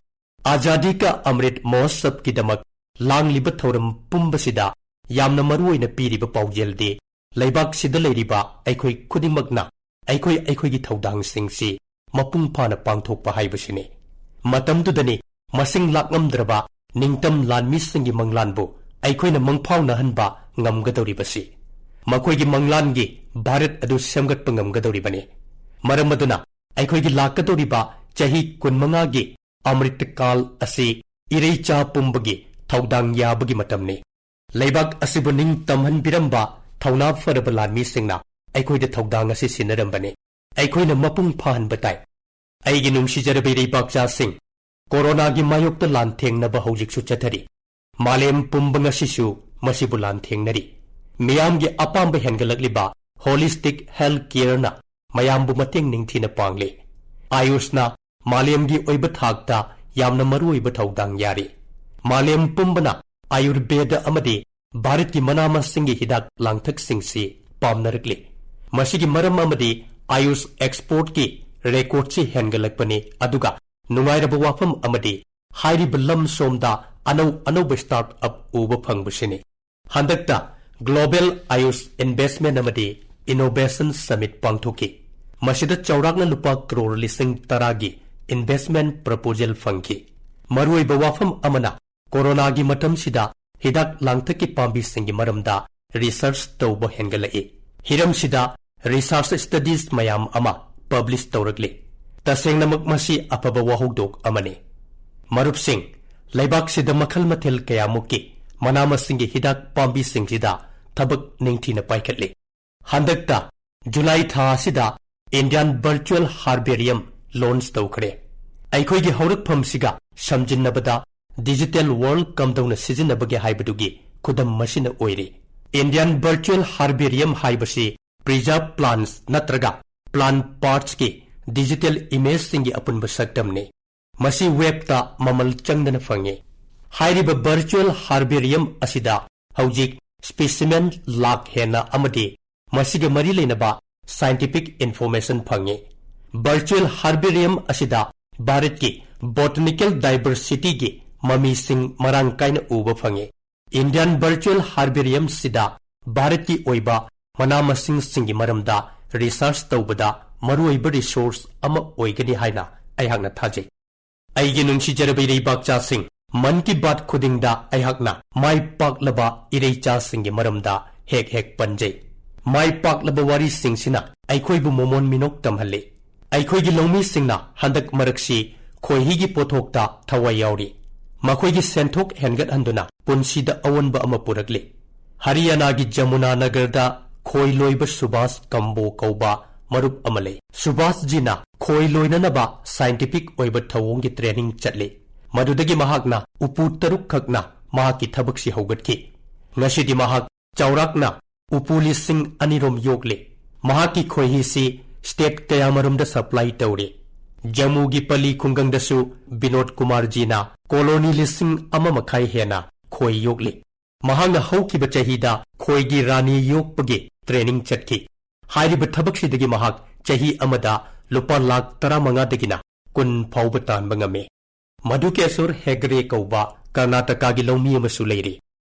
ꯑꯖꯥꯗꯤ ꯀꯥ ꯑꯃ꯭ꯔꯤꯠ ꯃꯍꯣꯠꯁꯕꯀꯤꯗꯃꯛ ꯂꯥꯡꯂꯤꯕ ꯊꯧꯔꯝ ꯄꯨꯝꯕꯁꯤꯗ ꯌꯥꯝꯅ ꯃꯔꯨ ꯑꯣꯏꯅ ꯄꯤꯔꯤꯕ ꯄꯥꯎꯖꯦꯜꯗꯤ ꯂꯩꯕꯥꯛꯁꯤꯗ ꯂꯩꯔꯤꯕ ꯑꯩꯈꯣꯏ ꯈꯨꯗꯤꯡꯃꯛꯅ ꯑꯩꯈꯣꯏ ꯑꯩꯈꯣꯏꯒꯤ ꯊꯧꯗꯥꯡꯁꯤꯡꯁꯤ ꯃꯄꯨꯡ ꯐꯥꯅ ꯄꯥꯡꯊꯣꯛꯄ ꯍꯥꯏꯕꯁꯤꯅꯤ꯫ ꯃꯇꯝꯗꯨꯗꯅꯤ ꯃꯁꯤꯡ ꯂꯥꯛꯉꯝꯗ꯭ꯔꯕ ꯅꯤꯡꯇꯝ ꯂꯥꯟꯃꯤꯁꯤꯡꯒꯤ ꯃꯪꯂꯥꯟꯕꯨ ꯑꯩꯈꯣꯏꯅ ꯃꯪꯐꯥꯎꯅꯍꯟꯕ ꯉꯝꯒꯗꯧꯔꯤꯕꯁꯤ꯫ ꯃꯈꯣꯏꯒꯤ ꯃꯪꯂꯥꯟꯒꯤ ꯚꯥꯔꯠ ꯑꯗꯨ ꯁꯦꯝꯒꯠꯄ ꯉꯝꯒꯗꯧꯔꯤꯕꯅꯤ꯫ ꯃꯔꯝ ꯑꯗꯨꯅ ꯑꯩꯈꯣꯏꯒꯤ ꯂꯥꯛꯀꯗꯧꯔꯤꯕ ꯆꯍꯤ ꯀꯨꯟꯃꯉꯥꯒꯤ ꯑꯃ꯭ꯔꯤꯇꯀꯥꯜ ꯑꯁꯤ ꯏꯔꯩꯆꯥ ꯄꯨꯝꯕꯒꯤ ꯊꯧꯗꯥꯡ ꯌꯥꯕꯒꯤ ꯃꯇꯝꯅꯤ꯫ ꯂꯩꯕꯥꯛ ꯑꯁꯤꯕꯨ ꯅꯤꯡꯇꯝꯍꯟꯕꯤꯔꯝꯕ ꯊꯧꯅꯥ ꯐꯔꯕ ꯂꯥꯟꯃꯤꯁꯤꯡꯅ ꯑꯩꯈꯣꯏꯗ ꯊꯧꯗꯥꯡ ꯑꯁꯤ ꯁꯤꯟꯅꯔꯝꯕꯅꯤ꯫ ꯑꯩꯈꯣꯏꯅ ꯃꯄꯨꯡ ꯐꯥꯍꯟꯕ ꯇꯥꯏ꯫ ꯑꯩꯒꯤ ꯅꯨꯡꯁꯤꯖꯔꯕ ꯏꯔꯩꯕꯥꯛꯆꯥꯁꯤꯡ, ꯀꯣꯔꯣꯅꯥꯒꯤ ꯃꯥꯌꯣꯛꯇ ꯂꯥꯟꯊꯦꯡꯅꯕ ꯍꯧꯖꯤꯛꯁꯨ ꯆꯠꯊꯔꯤ꯫ ꯃꯥꯂꯦꯝ ꯄꯨꯝꯕ ꯉꯁꯤꯁꯨ ꯃꯁꯤꯕꯨ ꯂꯥꯟꯊꯦꯡꯅꯔꯤ꯫ ꯃꯤꯌꯥꯝꯒꯤ ꯑꯄꯥꯝꯕ ꯍꯦꯟꯒꯠꯂꯛꯂꯤꯕ holistic health careꯅ ꯃꯌꯥꯝꯕꯨ ꯃꯇꯦꯡ ꯅꯤꯡꯊꯤꯅ ꯄꯥꯡꯂꯤ꯫ ꯑꯥꯌꯨꯁꯅ ꯃꯥꯂꯦꯝꯒꯤ ꯑꯣꯏꯕ ꯊꯥꯛꯇ ꯌꯥꯝꯅ ꯃꯔꯨꯑꯣꯏꯕ ꯊꯧꯗꯥꯡ ꯌꯥꯔꯤ꯫ ꯃꯥꯂꯦꯝ ꯄꯨꯝꯕꯅ ꯑꯥꯌꯨꯔꯕꯦꯗ ꯑꯃꯗꯤ ꯚꯥꯔꯠꯀꯤ ꯃꯅꯥ ꯃꯁꯤꯡꯒꯤ ꯍꯤꯗꯥꯛ ꯂꯥꯡꯊꯛꯁꯤꯡꯁꯤ ꯄꯥꯝꯅꯔꯛꯂꯤ꯫ ꯃꯁꯤꯒꯤ ꯃꯔꯝ ꯑꯃꯗꯤ ꯑꯥꯌꯨꯁ ꯑꯦꯛꯁꯄꯣꯔꯠꯀꯤ ꯔꯦꯀꯣꯔꯗꯁꯤ ꯍꯦꯟꯒꯠꯂꯛꯄꯅꯤ, ꯑꯗꯨꯒ ꯅꯨꯡꯉꯥꯏꯔꯕ ꯋꯥꯐꯝ ꯑꯃꯗꯤ ꯍꯥꯏꯔꯤꯕ ꯂꯝ ꯁꯣꯝꯗ ꯑꯅꯧ ꯑꯅꯧꯕ ꯁ꯭ꯇꯥꯔꯠ ꯑꯞ ꯎꯕ ꯐꯪꯕꯁꯤꯅꯤ꯫ ꯍꯟꯗꯛꯇ ꯒ꯭ꯂꯣꯕꯦꯜ ꯑꯥꯌꯨꯁ ꯏꯟꯚꯦꯁ꯭ꯠꯃꯦꯟꯠ ꯑꯃꯗꯤ ꯏꯅꯣꯚꯦꯁꯟ ꯁꯃꯤꯠ ꯄꯥꯡꯊꯣꯛꯈꯤ꯫ ꯃꯁꯤꯗ ꯆꯥꯎꯔꯥꯛꯅ ꯂꯨꯄꯥ ꯀ꯭ꯔꯣꯔ ꯂꯤꯁꯤꯡ ꯇꯔꯥꯒꯤ ꯏꯟꯚꯦꯁ꯭ꯠꯃꯦꯟꯠ ꯄ꯭ꯔꯄꯣꯖꯦꯜ ꯐꯪꯈꯤ꯫ ꯃꯔꯨꯑꯣꯏꯕ ꯋꯥꯐꯝ ꯑꯃꯅ, ꯀꯣꯔꯣꯅꯥꯒꯤ ꯃꯇꯝꯁꯤꯗ ꯍꯤꯗꯥꯛ ꯂꯥꯡꯊꯛꯀꯤ ꯄꯥꯝꯕꯤꯁꯤꯡꯒꯤ ꯃꯔꯝꯗ ꯔꯤꯁꯔꯆ ꯇꯧꯕ ꯍꯦꯟꯒꯠꯂꯛꯏ꯫ ꯍꯤꯔꯝꯁꯤꯗ ꯔꯤꯁꯔꯆ ꯁ꯭ꯇꯗꯤꯁ ꯃꯌꯥꯝ ꯑꯃ ꯄꯕ꯭ꯂꯤꯁ ꯇꯧꯔꯛꯂꯤ꯫ ꯇꯁꯦꯡꯅꯃꯛ ꯃꯁꯤ ꯑꯐꯕ ꯋꯥꯍꯧꯗꯣꯛ ꯑꯃꯅꯤ꯫ ꯃꯔꯨꯞꯁꯤꯡ, ꯂꯩꯕꯥꯛꯁꯤꯗ ꯃꯈꯜ ꯃꯊꯦꯜ ꯀꯌꯥꯃꯨꯛꯀꯤ ꯃꯅꯥ ꯃꯁꯤꯡꯒꯤ ꯍꯤꯗꯥꯛ ꯄꯥꯝꯕꯤꯁꯤꯡꯁꯤꯗ ꯊꯕꯛ ꯅꯤꯡꯊꯤꯅ ꯄꯥꯏꯈꯠꯂꯤ꯫ ꯍꯟꯗꯛꯇ ꯖꯨꯂꯥꯏ ꯊꯥ ꯑꯁꯤꯗ ꯏꯟꯗꯤꯌꯥꯟ ꯚꯔꯆꯨꯑꯦꯜ ꯍꯥꯔꯕꯦꯔꯤꯌꯝ ꯂꯣꯟꯆ ꯇꯧꯈ꯭ꯔꯦ꯫ ꯑꯩꯈꯣꯏꯒꯤ ꯍꯧꯔꯛꯐꯝꯁꯤꯒ ꯁꯝꯖꯤꯟꯅꯕꯗ ꯗꯤꯖꯤꯇꯦꯜ ꯋꯥꯔꯜꯗ ꯀꯝꯗꯧꯅ ꯁꯤꯖꯤꯟꯅꯕꯒꯦ ꯍꯥꯏꯕꯗꯨꯒꯤ ꯈꯨꯗꯝ ꯃꯁꯤꯅ ꯑꯣꯏꯔꯤ꯫ ꯏꯟꯗꯤꯌꯥꯟ ꯚꯔꯆꯨꯑꯦꯜ ꯍꯥꯔꯕꯦꯔꯤꯌꯝ ꯍꯥꯏꯕꯁꯤ ꯄ꯭ꯔꯤꯖꯥꯔꯚ ꯄ꯭ꯂꯥꯟꯠꯁ ꯅꯠꯇ꯭ꯔꯒ ꯄ꯭ꯂꯥꯟꯠ ꯄꯥꯔꯠꯁꯀꯤ ꯗꯤꯖꯤꯇꯦꯜ ꯏꯃꯦꯖꯁꯤꯡꯒꯤ ꯑꯄꯨꯟꯕ ꯁꯛꯇꯝꯅꯤ꯫ ꯃꯁꯤ ꯋꯦꯕꯇ ꯃꯃꯜ ꯆꯪꯗꯅ ꯐꯪꯉꯤ꯫ ꯍꯥꯏꯔꯤꯕ ꯚꯔꯆꯨꯑꯦꯜ ꯍꯥꯔꯕꯦꯔꯤꯌꯝ ꯑꯁꯤꯗ ꯍꯧꯖꯤꯛ ꯁ꯭ꯄꯦꯁꯤꯃꯦꯟ ꯂꯥꯈ ꯍꯦꯟꯅ ꯑꯃꯗꯤ ꯃꯁꯤꯒ ꯃꯔꯤ ꯂꯩꯅꯕ ꯁꯥꯏꯟꯇꯤꯐꯤꯛ ꯏꯟꯐꯣꯔꯃꯦꯁꯟ ꯐꯪꯉꯤ꯫ ꯚꯔꯆꯨꯑꯦꯜ ꯍꯥꯔꯕꯦꯔꯤꯌꯝ ꯑꯁꯤꯗ ꯚꯥꯔꯠꯀꯤ ꯕꯣꯇꯅꯤꯀꯦꯜ ꯗꯥꯏꯕꯔꯁꯤꯇꯤꯒꯤ ꯃꯃꯤꯁꯤꯡ ꯃꯔꯥꯡ ꯀꯥꯏꯅ ꯎꯕ ꯐꯪꯉꯤ꯫ ꯏꯟꯗꯤꯌꯥꯟ ꯚꯔꯆꯨꯑꯦꯜ ꯍꯥꯔꯕꯦꯔꯤꯌꯝꯁꯤꯗ ꯚꯥꯔꯠꯀꯤ ꯑꯣꯏꯕ ꯃꯅꯥ ꯃꯁꯤꯡꯁꯤꯡꯒꯤ ꯃꯔꯝꯗ ꯔꯤꯁꯔꯆ ꯇꯧꯕꯗ ꯃꯔꯨꯑꯣꯏꯕ ꯔꯤꯁꯣꯔꯁ ꯑꯃ ꯑꯣꯏꯒꯅꯤ ꯍꯥꯏꯅ ꯑꯩꯍꯥꯛꯅ ꯊꯥꯖꯩ꯫ ꯑꯩꯒꯤ ꯅꯨꯡꯁꯤꯖꯔꯕ ꯏꯔꯩꯕꯥꯛꯆꯥꯁꯤꯡ, ꯃꯟ ꯀꯤ ꯕꯥꯠ ꯈꯨꯗꯤꯡꯗ ꯑꯩꯍꯥꯛꯅ ꯃꯥꯏ ꯄꯥꯛꯂꯕ ꯏꯔꯩꯆꯥꯁꯤꯡꯒꯤ ꯃꯔꯝꯗ ꯍꯦꯛ ꯍꯦꯛ ꯄꯟꯖꯩ꯫ ꯃꯥꯏ ꯄꯥꯛꯂꯕ ꯋꯥꯔꯤꯁꯤꯡꯁꯤꯅ ꯑꯩꯈꯣꯏꯕꯨ ꯃꯣꯃꯣꯟ ꯃꯤꯅꯣꯛ ꯇꯝꯍꯜꯂꯤ꯫ ꯑꯩꯈꯣꯏꯒꯤ ꯂꯧꯃꯤꯁꯤꯡꯅ ꯍꯟꯗꯛ ꯃꯔꯛꯁꯤ ꯈꯣꯏꯍꯤꯒꯤ ꯄꯣꯠꯊꯣꯛꯇ ꯊꯋꯥꯏ ꯌꯥꯎꯔꯤ꯫ ꯃꯈꯣꯏꯒꯤ ꯁꯦꯟꯊꯣꯛ ꯍꯦꯟꯒꯠꯍꯟꯗꯨꯅ ꯄꯨꯟꯁꯤꯗ ꯑꯑꯣꯟꯕ ꯑꯃ ꯄꯨꯔꯛꯂꯤ꯫ ꯍꯔꯤꯌꯥꯅꯥꯒꯤ ꯖꯃꯨꯅꯥ ꯅꯒꯔꯗ ꯈꯣꯏ ꯂꯣꯏꯕ ꯁꯨꯚꯥꯁ ꯀꯝꯕꯣ ꯀꯧꯕ ꯃꯔꯨꯞ ꯑꯃ ꯂꯩ꯫ ꯁꯨꯚꯥꯁꯖꯤꯅ ꯈꯣꯏ ꯂꯣꯏꯅꯅꯕ ꯁꯥꯏꯟꯇꯤꯐꯤꯛ ꯑꯣꯏꯕ ꯊꯧꯑꯣꯡꯒꯤ ꯇ꯭ꯔꯦꯅꯤꯡ ꯆꯠꯂꯤ꯫ ꯃꯗꯨꯗꯒꯤ ꯃꯍꯥꯛꯅ ꯎꯄꯨ ꯇꯔꯨꯛ ꯈꯛꯅ ꯃꯍꯥꯛꯀꯤ ꯊꯕꯛꯁꯤ ꯍꯧꯒꯠꯈꯤ꯫ ꯉꯁꯤꯗꯤ ꯃꯍꯥꯛ ꯆꯥꯎꯔꯥꯛꯅ ꯎꯄꯨ ꯂꯤꯁꯤꯡ ꯑꯅꯤ ꯔꯣꯝ ꯌꯣꯛꯂꯤ꯫ ꯃꯍꯥꯛꯀꯤ ꯈꯣꯏꯍꯤꯁꯤ ꯁ꯭ꯇꯦꯠ ꯀꯌꯥꯃꯔꯨꯝꯗ ꯁꯄ꯭ꯂꯥꯏ ꯇꯧꯔꯤ꯫ ꯖꯝꯃꯨꯒꯤ ꯄꯂꯤ ꯈꯨꯡꯒꯪꯗꯁꯨ ꯕꯤꯅꯣꯗ ꯀꯨꯃꯥꯔꯖꯤꯅ ꯀꯣꯂꯣꯅꯤ ꯂꯤꯁꯤꯡ ꯑꯃ ꯃꯈꯥꯏ ꯍꯦꯟꯅ ꯈꯣꯏ ꯌꯣꯛꯂꯤ꯫ ꯃꯍꯥꯛꯅ ꯍꯧꯈꯤꯕ ꯆꯍꯤꯗ ꯈꯣꯏꯒꯤ ꯔꯥꯅꯤ ꯌꯣꯛꯄꯒꯤ ꯇ꯭ꯔꯦꯅꯤꯡ ꯆꯠꯈꯤ꯫ ꯍꯥꯏꯔꯤꯕ ꯊꯕꯛꯁꯤꯗꯒꯤ ꯃꯍꯥꯛ ꯆꯍꯤ ꯑꯃꯗ ꯂꯨꯄꯥ ꯂꯥꯈ ꯇꯔꯥꯃꯉꯥꯗꯒꯤꯅ ꯀꯨꯟ ꯐꯥꯎꯕ ꯇꯥꯟꯕ ꯉꯝꯃꯤ꯫ ꯃꯙꯨꯀꯦꯁꯣꯔ ꯍꯦꯒ꯭ꯔꯦ ꯀꯧꯕ ꯀꯔꯅꯥꯇꯀꯥꯒꯤ ꯂꯧꯃꯤ ꯑꯃꯁꯨ ꯂꯩꯔꯤ꯫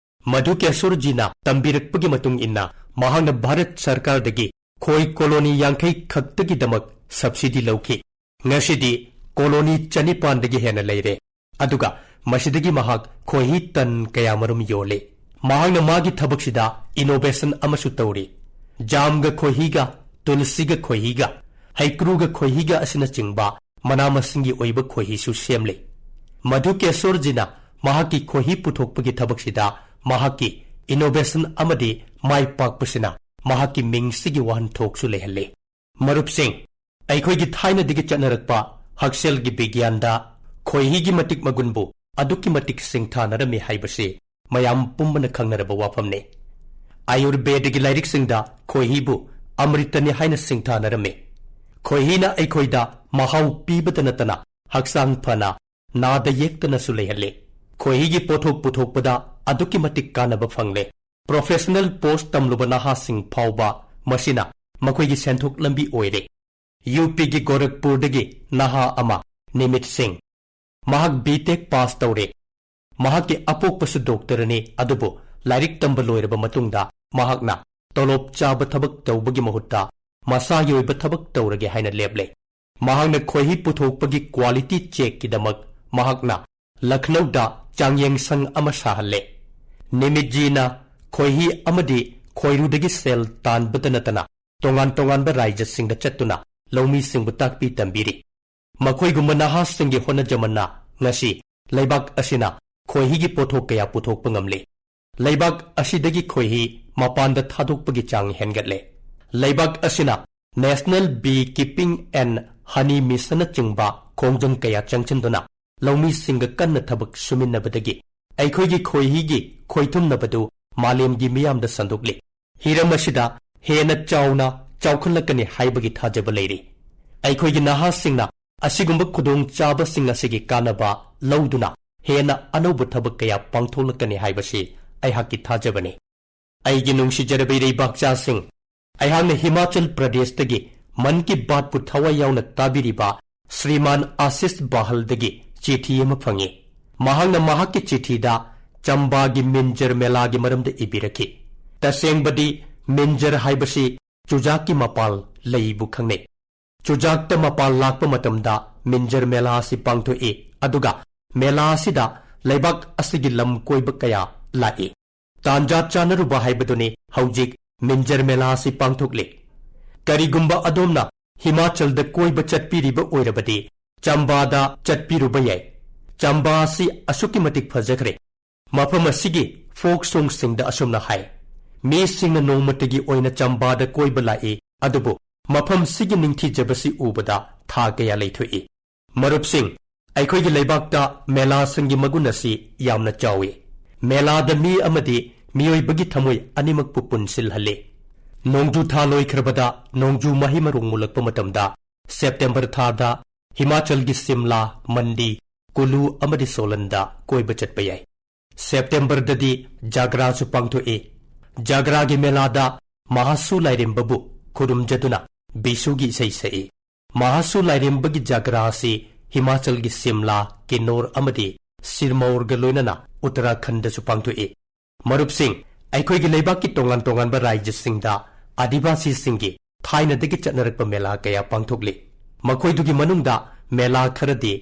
ꯃꯙꯨꯀꯦꯁꯣꯔꯖꯤꯅ ꯇꯝꯕꯤꯔꯛꯄꯒꯤ ꯃꯇꯨꯡ ꯏꯟꯅ, ꯃꯍꯥꯛꯅ ꯚꯥꯔꯠ ꯁꯔꯀꯥꯔꯗꯒꯤ ꯈꯣꯏ ꯀꯣꯂꯣꯅꯤ ꯌꯥꯡꯈꯩ ꯈꯛꯇꯒꯤꯗꯃꯛ subsidy ꯂꯧꯈꯤ꯫ ꯉꯁꯤꯗꯤ ꯀꯣꯂꯣꯅꯤ ꯆꯅꯤꯄꯥꯟꯗꯒꯤ ꯍꯦꯟꯅ ꯂꯩꯔꯦ, ꯑꯗꯨꯒ ꯃꯁꯤꯗꯒꯤ ꯃꯍꯥꯛ ꯈꯣꯏꯍꯤ ꯇꯟ ꯀꯌꯥꯃꯔꯨꯝ ꯌꯣꯜꯂꯤ꯫ ꯃꯍꯥꯛꯅ ꯃꯥꯒꯤ ꯊꯕꯛꯁꯤꯗ innovation ꯑꯃꯁꯨ ꯇꯧꯔꯤ꯫ ꯖꯥꯝꯒ ꯈꯣꯏꯍꯤꯒ, ꯇꯨꯜꯁꯤꯒ ꯈꯣꯏꯍꯤꯒ, ꯍꯩꯀ꯭ꯔꯨꯒ ꯈꯣꯏꯍꯤꯒ ꯑꯁꯤꯅꯆꯤꯡꯕ ꯃꯅꯥ ꯃꯁꯤꯡꯒꯤ ꯑꯣꯏꯕ ꯈꯣꯏꯍꯤꯁꯨ ꯁꯦꯝꯂꯤ꯫ ꯃꯙꯨꯀꯦꯁꯣꯔꯖꯤꯅ ꯃꯍꯥꯛꯀꯤ ꯈꯣꯏꯍꯤ ꯄꯨꯊꯣꯛꯄꯒꯤ ꯊꯕꯛꯁꯤꯗ ꯃꯍꯥꯛꯀꯤ innovation ꯑꯃꯗꯤ ꯃꯥꯏ ꯄꯥꯛꯄꯁꯤꯅ ꯃꯍꯥꯛꯀꯤ ꯃꯤꯡꯁꯤꯒꯤ ꯋꯥꯍꯟꯊꯣꯛꯁꯨ ꯂꯩꯍꯜꯂꯤ꯫ ꯃꯔꯨꯞꯁꯤꯡ, ꯑꯩꯈꯣꯏꯒꯤ ꯊꯥꯏꯅꯗꯒꯤ ꯆꯠꯅꯔꯛꯄ ꯍꯛꯁꯦꯜꯒꯤ ꯕꯤꯒ꯭ꯌꯥꯟꯗ ꯈꯣꯏꯍꯤꯒꯤ ꯃꯇꯤꯛ ꯃꯒꯨꯟꯕꯨ ꯑꯗꯨꯛꯀꯤ ꯃꯇꯤꯛ ꯁꯤꯡꯊꯥꯅꯔꯝꯃꯤ ꯍꯥꯏꯕꯁꯤ ꯃꯌꯥꯝ ꯄꯨꯝꯕꯅ ꯈꯪꯅꯔꯕ ꯋꯥꯐꯝꯅꯤ꯫ ꯑꯥꯌꯨꯔꯕꯦꯗꯒꯤ ꯂꯥꯏꯔꯤꯛꯁꯤꯡꯗ ꯈꯣꯏꯍꯤꯕꯨ ꯑꯃ꯭ꯔꯤꯇꯅꯤ ꯍꯥꯏꯅ ꯁꯤꯡꯊꯥꯅꯔꯝꯃꯤ꯫ ꯈꯣꯏꯍꯤꯅ ꯑꯩꯈꯣꯏꯗ ꯃꯍꯥꯎ ꯄꯤꯕꯇ ꯅꯠꯇꯅ ꯍꯛꯆꯥꯡ ꯐꯅ, ꯅꯥꯗ ꯌꯦꯛꯇꯅꯁꯨ ꯂꯩꯍꯜꯂꯤ꯫ ꯈꯣꯏꯍꯤꯒꯤ ꯄꯣꯠꯊꯣꯛ ꯄꯨꯊꯣꯛꯄꯗ ꯑꯗꯨꯛꯀꯤ ꯃꯇꯤꯛ ꯀꯥꯟꯅꯕ ꯐꯪꯂꯦ꯫ Professional post ꯇꯝꯂꯨꯕ ꯅꯍꯥꯁꯤꯡ ꯐꯥꯎꯕ ꯃꯁꯤꯅ ꯃꯈꯣꯏꯒꯤ ꯁꯦꯟꯊꯣꯛ ꯂꯝꯕꯤ ꯑꯣꯏꯔꯦ꯫ ꯌꯨ ꯄꯤꯒꯤ ꯒꯣꯔꯈꯄꯨꯔꯗꯒꯤ ꯅꯍꯥ ꯑꯃ, ꯅꯤꯃꯤꯠ ꯁꯤꯡ, ꯃꯍꯥꯛ B.Tech pass ꯇꯧꯔꯦ꯫ ꯃꯍꯥꯛꯀꯤ ꯑꯄꯣꯛꯄꯁꯨ ꯗꯣꯛꯇꯔꯅꯤ, ꯑꯗꯨꯕꯨ ꯂꯥꯏꯔꯤꯛ ꯇꯝꯕ ꯂꯣꯏꯔꯕ ꯃꯇꯨꯡꯗ ꯃꯍꯥꯛꯅ ꯇꯣꯂꯣꯞ ꯆꯥꯕ ꯊꯕꯛ ꯇꯧꯕꯒꯤ ꯃꯍꯨꯠꯇ ꯃꯁꯥꯒꯤ ꯑꯣꯏꯕ ꯊꯕꯛ ꯇꯧꯔꯒꯦ ꯍꯥꯏꯅ ꯂꯦꯞꯂꯦ꯫ ꯃꯍꯥꯛꯅ ꯈꯣꯏꯍꯤ ꯄꯨꯊꯣꯛꯄꯒꯤ quality checkꯀꯤꯗꯃꯛ ꯃꯍꯥꯛꯅ ꯂꯈꯅꯧꯗ ꯆꯥꯡꯌꯦꯡ ꯁꯪ ꯑꯃ ꯁꯥꯍꯜꯂꯦ꯫ ꯅꯤꯃꯤꯠꯖꯤꯅ ꯈꯣꯏꯍꯤ ꯑꯃꯗꯤ ꯈꯣꯏꯔꯨꯗꯒꯤ ꯁꯦꯜ ꯇꯥꯟꯕꯇ ꯅꯠꯇꯅ ꯇꯣꯉꯥꯟ ꯇꯣꯉꯥꯟꯕ ꯔꯥꯏꯖꯁꯤꯡꯗ ꯆꯠꯇꯨꯅ ꯂꯧꯃꯤꯁꯤꯡꯕꯨ ꯇꯥꯛꯄꯤ ꯇꯝꯕꯤꯔꯤ꯫ ꯃꯈꯣꯏꯒꯨꯝꯕ ꯅꯍꯥꯁꯤꯡꯒꯤ ꯍꯣꯠꯅꯖꯃꯟꯅ ꯉꯁꯤ ꯂꯩꯕꯥꯛ ꯑꯁꯤꯅ ꯈꯣꯏꯍꯤꯒꯤ ꯄꯣꯠꯊꯣꯛ ꯀꯌꯥ ꯄꯨꯊꯣꯛꯄ ꯉꯝꯂꯤ꯫ ꯂꯩꯕꯥꯛ ꯑꯁꯤꯗꯒꯤ ꯈꯣꯏꯍꯤ ꯃꯄꯥꯟꯗ ꯊꯥꯗꯣꯛꯄꯒꯤ ꯆꯥꯡ ꯍꯦꯟꯒꯠꯂꯦ꯫ ꯂꯩꯕꯥꯛ ꯑꯁꯤꯅ National Beekeeping and Honey Missionꯅꯆꯤꯡꯕ ꯈꯣꯡꯖꯪ ꯀꯌꯥ ꯆꯪꯁꯤꯟꯗꯨꯅ ꯂꯧꯃꯤꯁꯤꯡꯒ ꯀꯟꯅ ꯊꯕꯛ ꯁꯨꯃꯤꯟꯅꯕꯗꯒꯤ ꯑꯩꯈꯣꯏꯒꯤ ꯈꯣꯏꯍꯤꯒꯤ ꯈꯣꯏꯊꯨꯝꯅꯕꯗꯨ ꯃꯥꯂꯦꯝꯒꯤ ꯃꯤꯌꯥꯝꯗ ꯁꯟꯗꯣꯛꯂꯤ꯫ ꯍꯤꯔꯝ ꯑꯁꯤꯗ ꯍꯦꯟꯅ ꯆꯥꯎꯅ ꯆꯥꯎꯈꯠꯂꯛꯀꯅꯤ ꯍꯥꯏꯕꯒꯤ ꯊꯥꯖꯕ ꯂꯩꯔꯤ꯫ ꯑꯩꯈꯣꯏꯒꯤ ꯅꯍꯥꯁꯤꯡꯅ ꯑꯁꯤꯒꯨꯝꯕ ꯈꯨꯗꯣꯡꯆꯥꯕꯁꯤꯡ ꯑꯁꯤꯒꯤ ꯀꯥꯟꯅꯕ ꯂꯧꯗꯨꯅ ꯍꯦꯟꯅ ꯑꯅꯧꯕ ꯊꯕꯛ ꯀꯌꯥ ꯄꯥꯡꯊꯣꯛꯂꯛꯀꯅꯤ ꯍꯥꯏꯕꯁꯤ ꯑꯩꯍꯥꯛꯀꯤ ꯊꯥꯖꯕꯅꯤ꯫ ꯑꯩꯒꯤ ꯅꯨꯡꯁꯤꯖꯔꯕ ꯏꯔꯩꯕꯥꯛꯆꯥꯁꯤꯡ, ꯑꯩꯍꯥꯛꯅ ꯍꯤꯃꯥꯆꯜ ꯄ꯭ꯔꯗꯦꯁꯇꯒꯤ ꯃꯟ ꯀꯤ ꯕꯥꯠꯄꯨ ꯊꯋꯥꯏ ꯌꯥꯎꯅ ꯇꯥꯕꯤꯔꯤꯕ ꯁ꯭ꯔꯤꯃꯥꯟ ꯑꯥꯁꯤꯁ ꯕꯥꯍꯜꯗꯒꯤ ꯆꯤꯊꯤ ꯑꯃ ꯐꯪꯉꯤ꯫ ꯃꯍꯥꯛꯅ ꯃꯍꯥꯛꯀꯤ ꯆꯤꯊꯤꯗ ꯆꯝꯕꯥꯒꯤ ꯃꯤꯟꯖꯔ ꯃꯦꯂꯥꯒꯤ ꯃꯔꯝꯗ ꯏꯕꯤꯔꯛꯈꯤ꯫ ꯇꯁꯦꯡꯕꯗꯤ ꯃꯤꯟꯖꯔ ꯍꯥꯏꯕꯁꯤ ꯆꯨꯖꯥꯛꯀꯤ ꯃꯄꯥꯜ ꯂꯩꯕꯨ ꯈꯪꯅꯩ꯫ ꯆꯨꯖꯥꯛꯇ ꯃꯄꯥꯜ ꯂꯥꯛꯄ ꯃꯇꯝꯗ ꯃꯤꯟꯖꯔ ꯃꯦꯂꯥ ꯑꯁꯤ ꯄꯥꯡꯊꯣꯛꯏ, ꯑꯗꯨꯒ ꯃꯦꯂꯥ ꯑꯁꯤꯗ ꯂꯩꯕꯥꯛ ꯑꯁꯤꯒꯤ ꯂꯝ ꯀꯣꯏꯕ ꯀꯌꯥ ꯂꯥꯛꯏ꯫ ꯇꯥꯟꯖꯥ ꯆꯥꯅꯔꯨꯕ ꯍꯥꯏꯕꯗꯨꯅꯤ ꯍꯧꯖꯤꯛ ꯃꯤꯟꯖꯔ ꯃꯦꯂꯥ ꯑꯁꯤ ꯄꯥꯡꯊꯣꯛꯂꯤ꯫ ꯀꯔꯤꯒꯨꯝꯕ ꯑꯗꯣꯝꯅ ꯍꯤꯃꯥꯆꯜꯗ ꯀꯣꯏꯕ ꯆꯠꯄꯤꯔꯤꯕ ꯑꯣꯏꯔꯕꯗꯤ ꯆꯝꯕꯥꯗ ꯆꯠꯄꯤꯔꯨꯕ ꯌꯥꯏ꯫ ꯆꯝꯕꯥ ꯑꯁꯤ ꯑꯁꯨꯛꯀꯤ ꯃꯇꯤꯛ ꯐꯖꯈ꯭ꯔꯦ꯫ ꯃꯐꯝ ꯑꯁꯤꯒꯤ ꯐꯣꯛ ꯁꯣꯡꯁꯤꯡꯗ ꯑꯁꯨꯝꯅ ꯍꯥꯏ, "ꯃꯤꯁꯤꯡꯅ ꯅꯣꯡꯃꯇꯒꯤ ꯑꯣꯏꯅ ꯆꯝꯕꯥꯗ ꯀꯣꯏꯕ ꯂꯥꯛꯏ, ꯑꯗꯨꯕꯨ ꯃꯐꯝꯁꯤꯒꯤ ꯅꯤꯡꯊꯤꯖꯕꯁꯤ ꯎꯕꯗ ꯊꯥ ꯀꯌꯥ ꯂꯩꯊꯣꯛꯏ"꯫ ꯃꯔꯨꯞꯁꯤꯡ, ꯑꯩꯈꯣꯏꯒꯤ ꯂꯩꯕꯥꯛꯇ ꯃꯦꯂꯥꯁꯤꯡꯒꯤ ꯃꯒꯨꯟ ꯑꯁꯤ ꯌꯥꯝꯅ ꯆꯥꯎꯏ꯫ ꯃꯦꯂꯥꯗ ꯃꯤ ꯑꯃꯗꯤ ꯃꯤꯑꯣꯏꯕꯒꯤ ꯊꯃꯣꯏ ꯑꯅꯤꯃꯛꯄꯨ ꯄꯨꯟꯁꯤꯜꯍꯜꯂꯤ꯫ ꯅꯣꯡꯖꯨ ꯊꯥ ꯂꯣꯏꯈ꯭ꯔꯕꯗ ꯅꯣꯡꯖꯨ ꯃꯍꯩ ꯃꯔꯣꯡ ꯃꯨꯜꯂꯛꯄ ꯃꯇꯝꯗ, ꯁꯦꯞꯇꯦꯝꯕꯔ ꯊꯥꯗ ꯍꯤꯃꯥꯆꯜꯒꯤ ꯁꯤꯝꯂꯥ, ꯃꯟꯗꯤ, ꯀꯨꯂꯨ ꯑꯃꯗꯤ ꯁꯣꯂꯟꯗ ꯀꯣꯏꯕ ꯆꯠꯄ ꯌꯥꯏ꯫ ꯁꯦꯞꯇꯦꯝꯕꯔꯗꯗꯤ ꯖꯥꯒ꯭ꯔꯥꯁꯨ ꯄꯥꯡꯊꯣꯛꯏ꯫ ꯖꯥꯒ꯭ꯔꯥꯒꯤ ꯃꯦꯂꯥꯗ ꯃꯍꯥꯁꯨ ꯂꯥꯏꯔꯦꯝꯕꯕꯨ ꯈꯨꯔꯨꯝꯖꯗꯨꯅ ꯕꯤꯁꯨꯒꯤ ꯏꯁꯩ ꯁꯛꯏ꯫ ꯃꯍꯥꯁꯨ ꯂꯥꯏꯔꯦꯝꯕꯒꯤ ꯖꯥꯒ꯭ꯔꯥ ꯑꯁꯤ ꯍꯤꯃꯥꯆꯜꯒꯤ ꯁꯤꯝꯂꯥ, ꯀꯤꯟꯅꯣꯔ ꯑꯃꯗꯤ ꯁꯤꯔꯃꯧꯔꯒ ꯂꯣꯏꯅꯅ ꯎꯠꯇꯔꯥꯈꯟꯗꯁꯨ ꯄꯥꯡꯊꯣꯛꯏ꯫ ꯃꯔꯨꯞꯁꯤꯡ, ꯑꯩꯈꯣꯏꯒꯤ ꯂꯩꯕꯥꯛꯀꯤ ꯇꯣꯉꯥꯟ ꯇꯣꯉꯥꯟꯕ ꯔꯥꯖ꯭ꯌꯁꯤꯡꯗ ꯑꯥꯗꯤꯕꯥꯁꯤꯁꯤꯡꯒꯤ ꯊꯥꯏꯅꯗꯒꯤ ꯆꯠꯅꯔꯛꯄ ꯃꯦꯂꯥ ꯀꯌꯥ ꯄꯥꯡꯊꯣꯛꯂꯤ꯫ ꯃꯈꯣꯏꯗꯨꯒꯤ ꯃꯅꯨꯡꯗ ꯃꯦꯂꯥ ꯈꯔꯗꯤ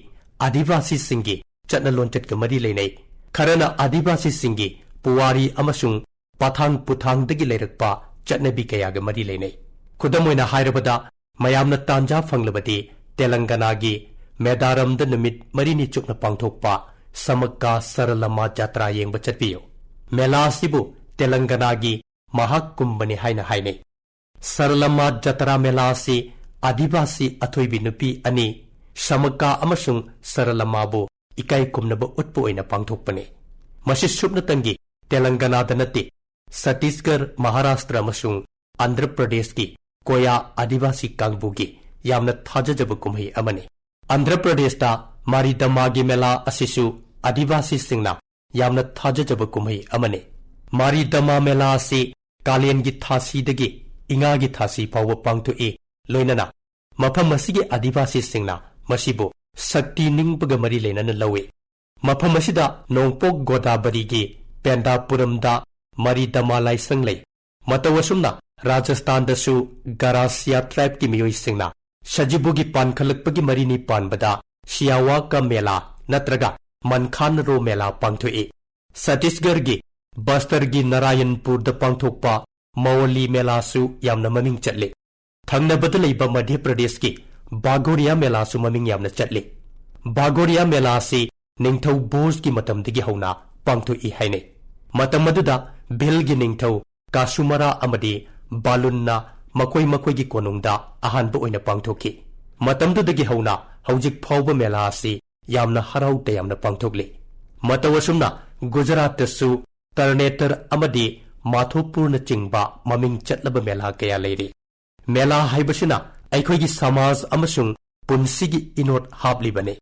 ꯑꯥꯗꯤꯕꯥꯁꯤꯁꯤꯡꯒꯤ ꯆꯠꯅ ꯂꯣꯟꯆꯠꯀ ꯃꯔꯤ ꯂꯩꯅꯩ꯫ ꯈꯔꯅ ꯑꯥꯗꯤꯕꯥꯁꯤꯁꯤꯡꯒꯤ ꯄꯨꯋꯥꯔꯤ ꯑꯃꯁꯨꯡ ꯄꯥꯊꯥꯡ ꯄꯨꯊꯥꯡꯗꯒꯤ ꯂꯩꯔꯛꯄ ꯆꯠꯅꯕꯤ ꯀꯌꯥꯒ ꯃꯔꯤ ꯂꯩꯅꯩ꯫ ꯈꯨꯗꯝ ꯑꯣꯏꯅ ꯍꯥꯏꯔꯕꯗ, ꯃꯌꯥꯝꯅ ꯇꯥꯟꯖꯥ ꯐꯪꯂꯕꯗꯤ ꯇꯦꯂꯪꯒꯅꯥꯒꯤ ꯃꯦꯗꯥꯔꯝꯗ ꯅꯨꯃꯤꯠ ꯃꯔꯤꯅꯤ ꯆꯨꯞꯅ ꯄꯥꯡꯊꯣꯛꯄ ꯁꯃꯛꯀꯥ ꯁꯔꯂꯃꯥ ꯖꯥꯇ꯭ꯔꯥ ꯌꯦꯡꯕ ꯆꯠꯄꯤꯌꯨ꯫ ꯃꯦꯂꯥ ꯑꯁꯤꯕꯨ ꯇꯦꯂꯪꯒꯅꯥꯒꯤ ꯃꯍꯥꯛ ꯀꯨꯝꯚꯅꯤ ꯍꯥꯏꯅ ꯍꯥꯏꯅꯩ꯫ ꯁꯔꯂꯃꯥ ꯖꯥꯇ꯭ꯔꯥ ꯃꯦꯂꯥ ꯑꯁꯤ ꯑꯥꯗꯤꯕꯥꯁꯤ ꯑꯊꯣꯏꯕꯤ ꯅꯨꯄꯤ ꯑꯅꯤ ꯁꯃꯛꯀꯥ ꯑꯃꯁꯨꯡ ꯁꯔꯂꯃꯥꯕꯨ ꯏꯀꯥꯏ ꯈꯨꯝꯅꯕ ꯎꯠꯄ ꯑꯣꯏꯅ ꯄꯥꯡꯊꯣꯛꯄꯅꯤ꯫ ꯃꯁꯤ ꯁꯨꯞꯅꯇꯪꯒꯤ ꯇꯦꯂꯪꯒꯅꯥꯗ ꯅꯠꯇꯦ, ꯁꯠꯇꯤꯁꯒꯔ, ꯃꯍꯥꯔꯥꯁꯇ꯭ꯔ ꯑꯃꯁꯨꯡ ꯑꯟꯙ꯭ꯔ ꯄ꯭ꯔꯗꯦꯁꯀꯤ ꯀꯣꯌꯥ ꯑꯥꯗꯤꯕꯥꯁꯤ ꯀꯥꯡꯕꯨꯒꯤ ꯌꯥꯝꯅ ꯊꯥꯖꯖꯕ ꯀꯨꯝꯍꯩ ꯑꯃꯅꯤ꯫ ꯑꯟꯙ꯭ꯔ ꯄ꯭ꯔꯗꯦꯁꯇ ꯃꯥꯔꯤꯗꯃꯥꯒꯤ ꯃꯦꯂꯥ ꯑꯁꯤꯁꯨ ꯑꯥꯗꯤꯕꯥꯁꯤꯁꯤꯡꯅ ꯌꯥꯝꯅ ꯊꯥꯖꯖꯕ ꯀꯨꯝꯍꯩ ꯑꯃꯅꯤ꯫ ꯃꯥꯔꯤꯗꯃꯥ ꯃꯦꯂꯥ ꯑꯁꯤ ꯀꯥꯂꯦꯟꯒꯤ ꯊꯥꯁꯤꯗꯒꯤ ꯏꯉꯥꯒꯤ ꯊꯥꯁꯤ ꯐꯥꯎꯕ ꯄꯥꯡꯊꯣꯛꯏ꯫ ꯂꯣꯏꯅꯅ ꯃꯐꯝ ꯑꯁꯤꯒꯤ ꯑꯥꯗꯤꯕꯥꯁꯤꯁꯤꯡꯅ ꯃꯁꯤꯕꯨ ꯁꯛꯇꯤ ꯅꯤꯡꯕꯒ ꯃꯔꯤ ꯂꯩꯅꯅ ꯂꯧꯏ꯫ ꯃꯐꯝ ꯑꯁꯤꯗ ꯅꯣꯡꯄꯣꯛ ꯒꯣꯗꯥꯕꯔꯤꯒꯤ ꯄꯦꯟꯗꯥꯄꯨꯔꯝꯗ ꯃꯔꯤꯗꯃꯥ ꯂꯥꯏꯁꯪ ꯂꯩ꯫ ꯃꯇꯧ ꯑꯁꯨꯝꯅ ꯔꯥꯖꯁꯊꯥꯟꯗꯁꯨ ꯒꯔꯥꯁꯤꯌꯥ ꯇ꯭ꯔꯥꯏꯕꯀꯤ ꯃꯤꯑꯣꯏꯁꯤꯡꯅ ꯁꯖꯤꯕꯨꯒꯤ ꯄꯥꯟꯈꯠꯂꯛꯄꯒꯤ ꯃꯔꯤꯅꯤ ꯄꯥꯟꯕꯗ ꯁꯤꯌꯥꯋꯥ ꯀ ꯃꯦꯂꯥ ꯅꯠꯇ꯭ꯔꯒ ꯃꯟꯈꯥꯟ ꯔꯣ ꯃꯦꯂꯥ ꯄꯥꯡꯊꯣꯛꯏ꯫ ꯁꯇꯤꯁꯒꯔꯒꯤ ꯕꯁꯇꯔꯒꯤ ꯅꯥꯔꯥꯌꯟꯄꯨꯔꯗ ꯄꯥꯡꯊꯣꯛꯄ ꯃꯋꯣꯂꯤ ꯃꯦꯂꯥꯁꯨ ꯌꯥꯝꯅ ꯃꯃꯤꯡ ꯆꯠꯂꯤ꯫ ꯊꯪꯅꯕꯗ ꯂꯩꯕ ꯃꯙ꯭ꯌ ꯄ꯭ꯔꯗꯦꯁꯀꯤ ꯕꯥꯒꯣꯔꯤꯌꯥ ꯃꯦꯂꯥꯁꯨ ꯃꯃꯤꯡ ꯌꯥꯝꯅ ꯆꯠꯂꯤ꯫ ꯕꯥꯒꯣꯔꯤꯌꯥ ꯃꯦꯂꯥ ꯑꯁꯤ ꯅꯤꯡꯊꯧ ꯚꯣꯖꯒꯤ ꯃꯇꯝꯗꯒꯤ ꯍꯧꯅ ꯄꯥꯡꯊꯣꯛꯏ ꯍꯥꯏꯅꯩ꯫ ꯃꯇꯝ ꯑꯗꯨꯗ ꯚꯤꯜꯒꯤ ꯅꯤꯡꯊꯧ ꯀꯥꯁꯨꯃꯔꯥ ꯑꯃꯗꯤ ꯕꯥꯂꯨꯟꯅ ꯃꯈꯣꯏ ꯃꯈꯣꯏꯒꯤ ꯀꯣꯅꯨꯡꯗ ꯑꯍꯥꯟꯕ ꯑꯣꯏꯅ ꯄꯥꯡꯊꯣꯛꯈꯤ꯫ ꯃꯇꯝꯗꯨꯗꯒꯤ ꯍꯧꯅ ꯍꯧꯖꯤꯛ ꯐꯥꯎꯕ ꯃꯦꯂꯥ ꯑꯁꯤ ꯌꯥꯝꯅ ꯍꯔꯥꯎ ꯇꯌꯥꯝꯅ ꯄꯥꯡꯊꯣꯛꯂꯤ꯫ ꯃꯇꯧ ꯑꯁꯨꯝꯅ ꯒꯨꯖꯔꯥꯠꯇꯁꯨ ꯇꯔꯅꯦꯇꯔ ꯑꯃꯗꯤ ꯃꯥꯊꯣꯄꯨꯔꯅꯆꯤꯡꯕ ꯃꯃꯤꯡ ꯆꯠꯂꯕ ꯃꯦꯂꯥ ꯀꯌꯥ ꯂꯩꯔꯤ꯫ ꯃꯦꯂꯥ ꯍꯥꯏꯕꯁꯤꯅ ꯑꯩꯈꯣꯏꯒꯤ ꯁꯃꯥꯖ ꯑꯃꯁꯨꯡ ꯄꯨꯟꯁꯤꯒꯤ ꯏꯅꯣꯠ ꯍꯥꯞꯂꯤꯕꯅꯤ꯫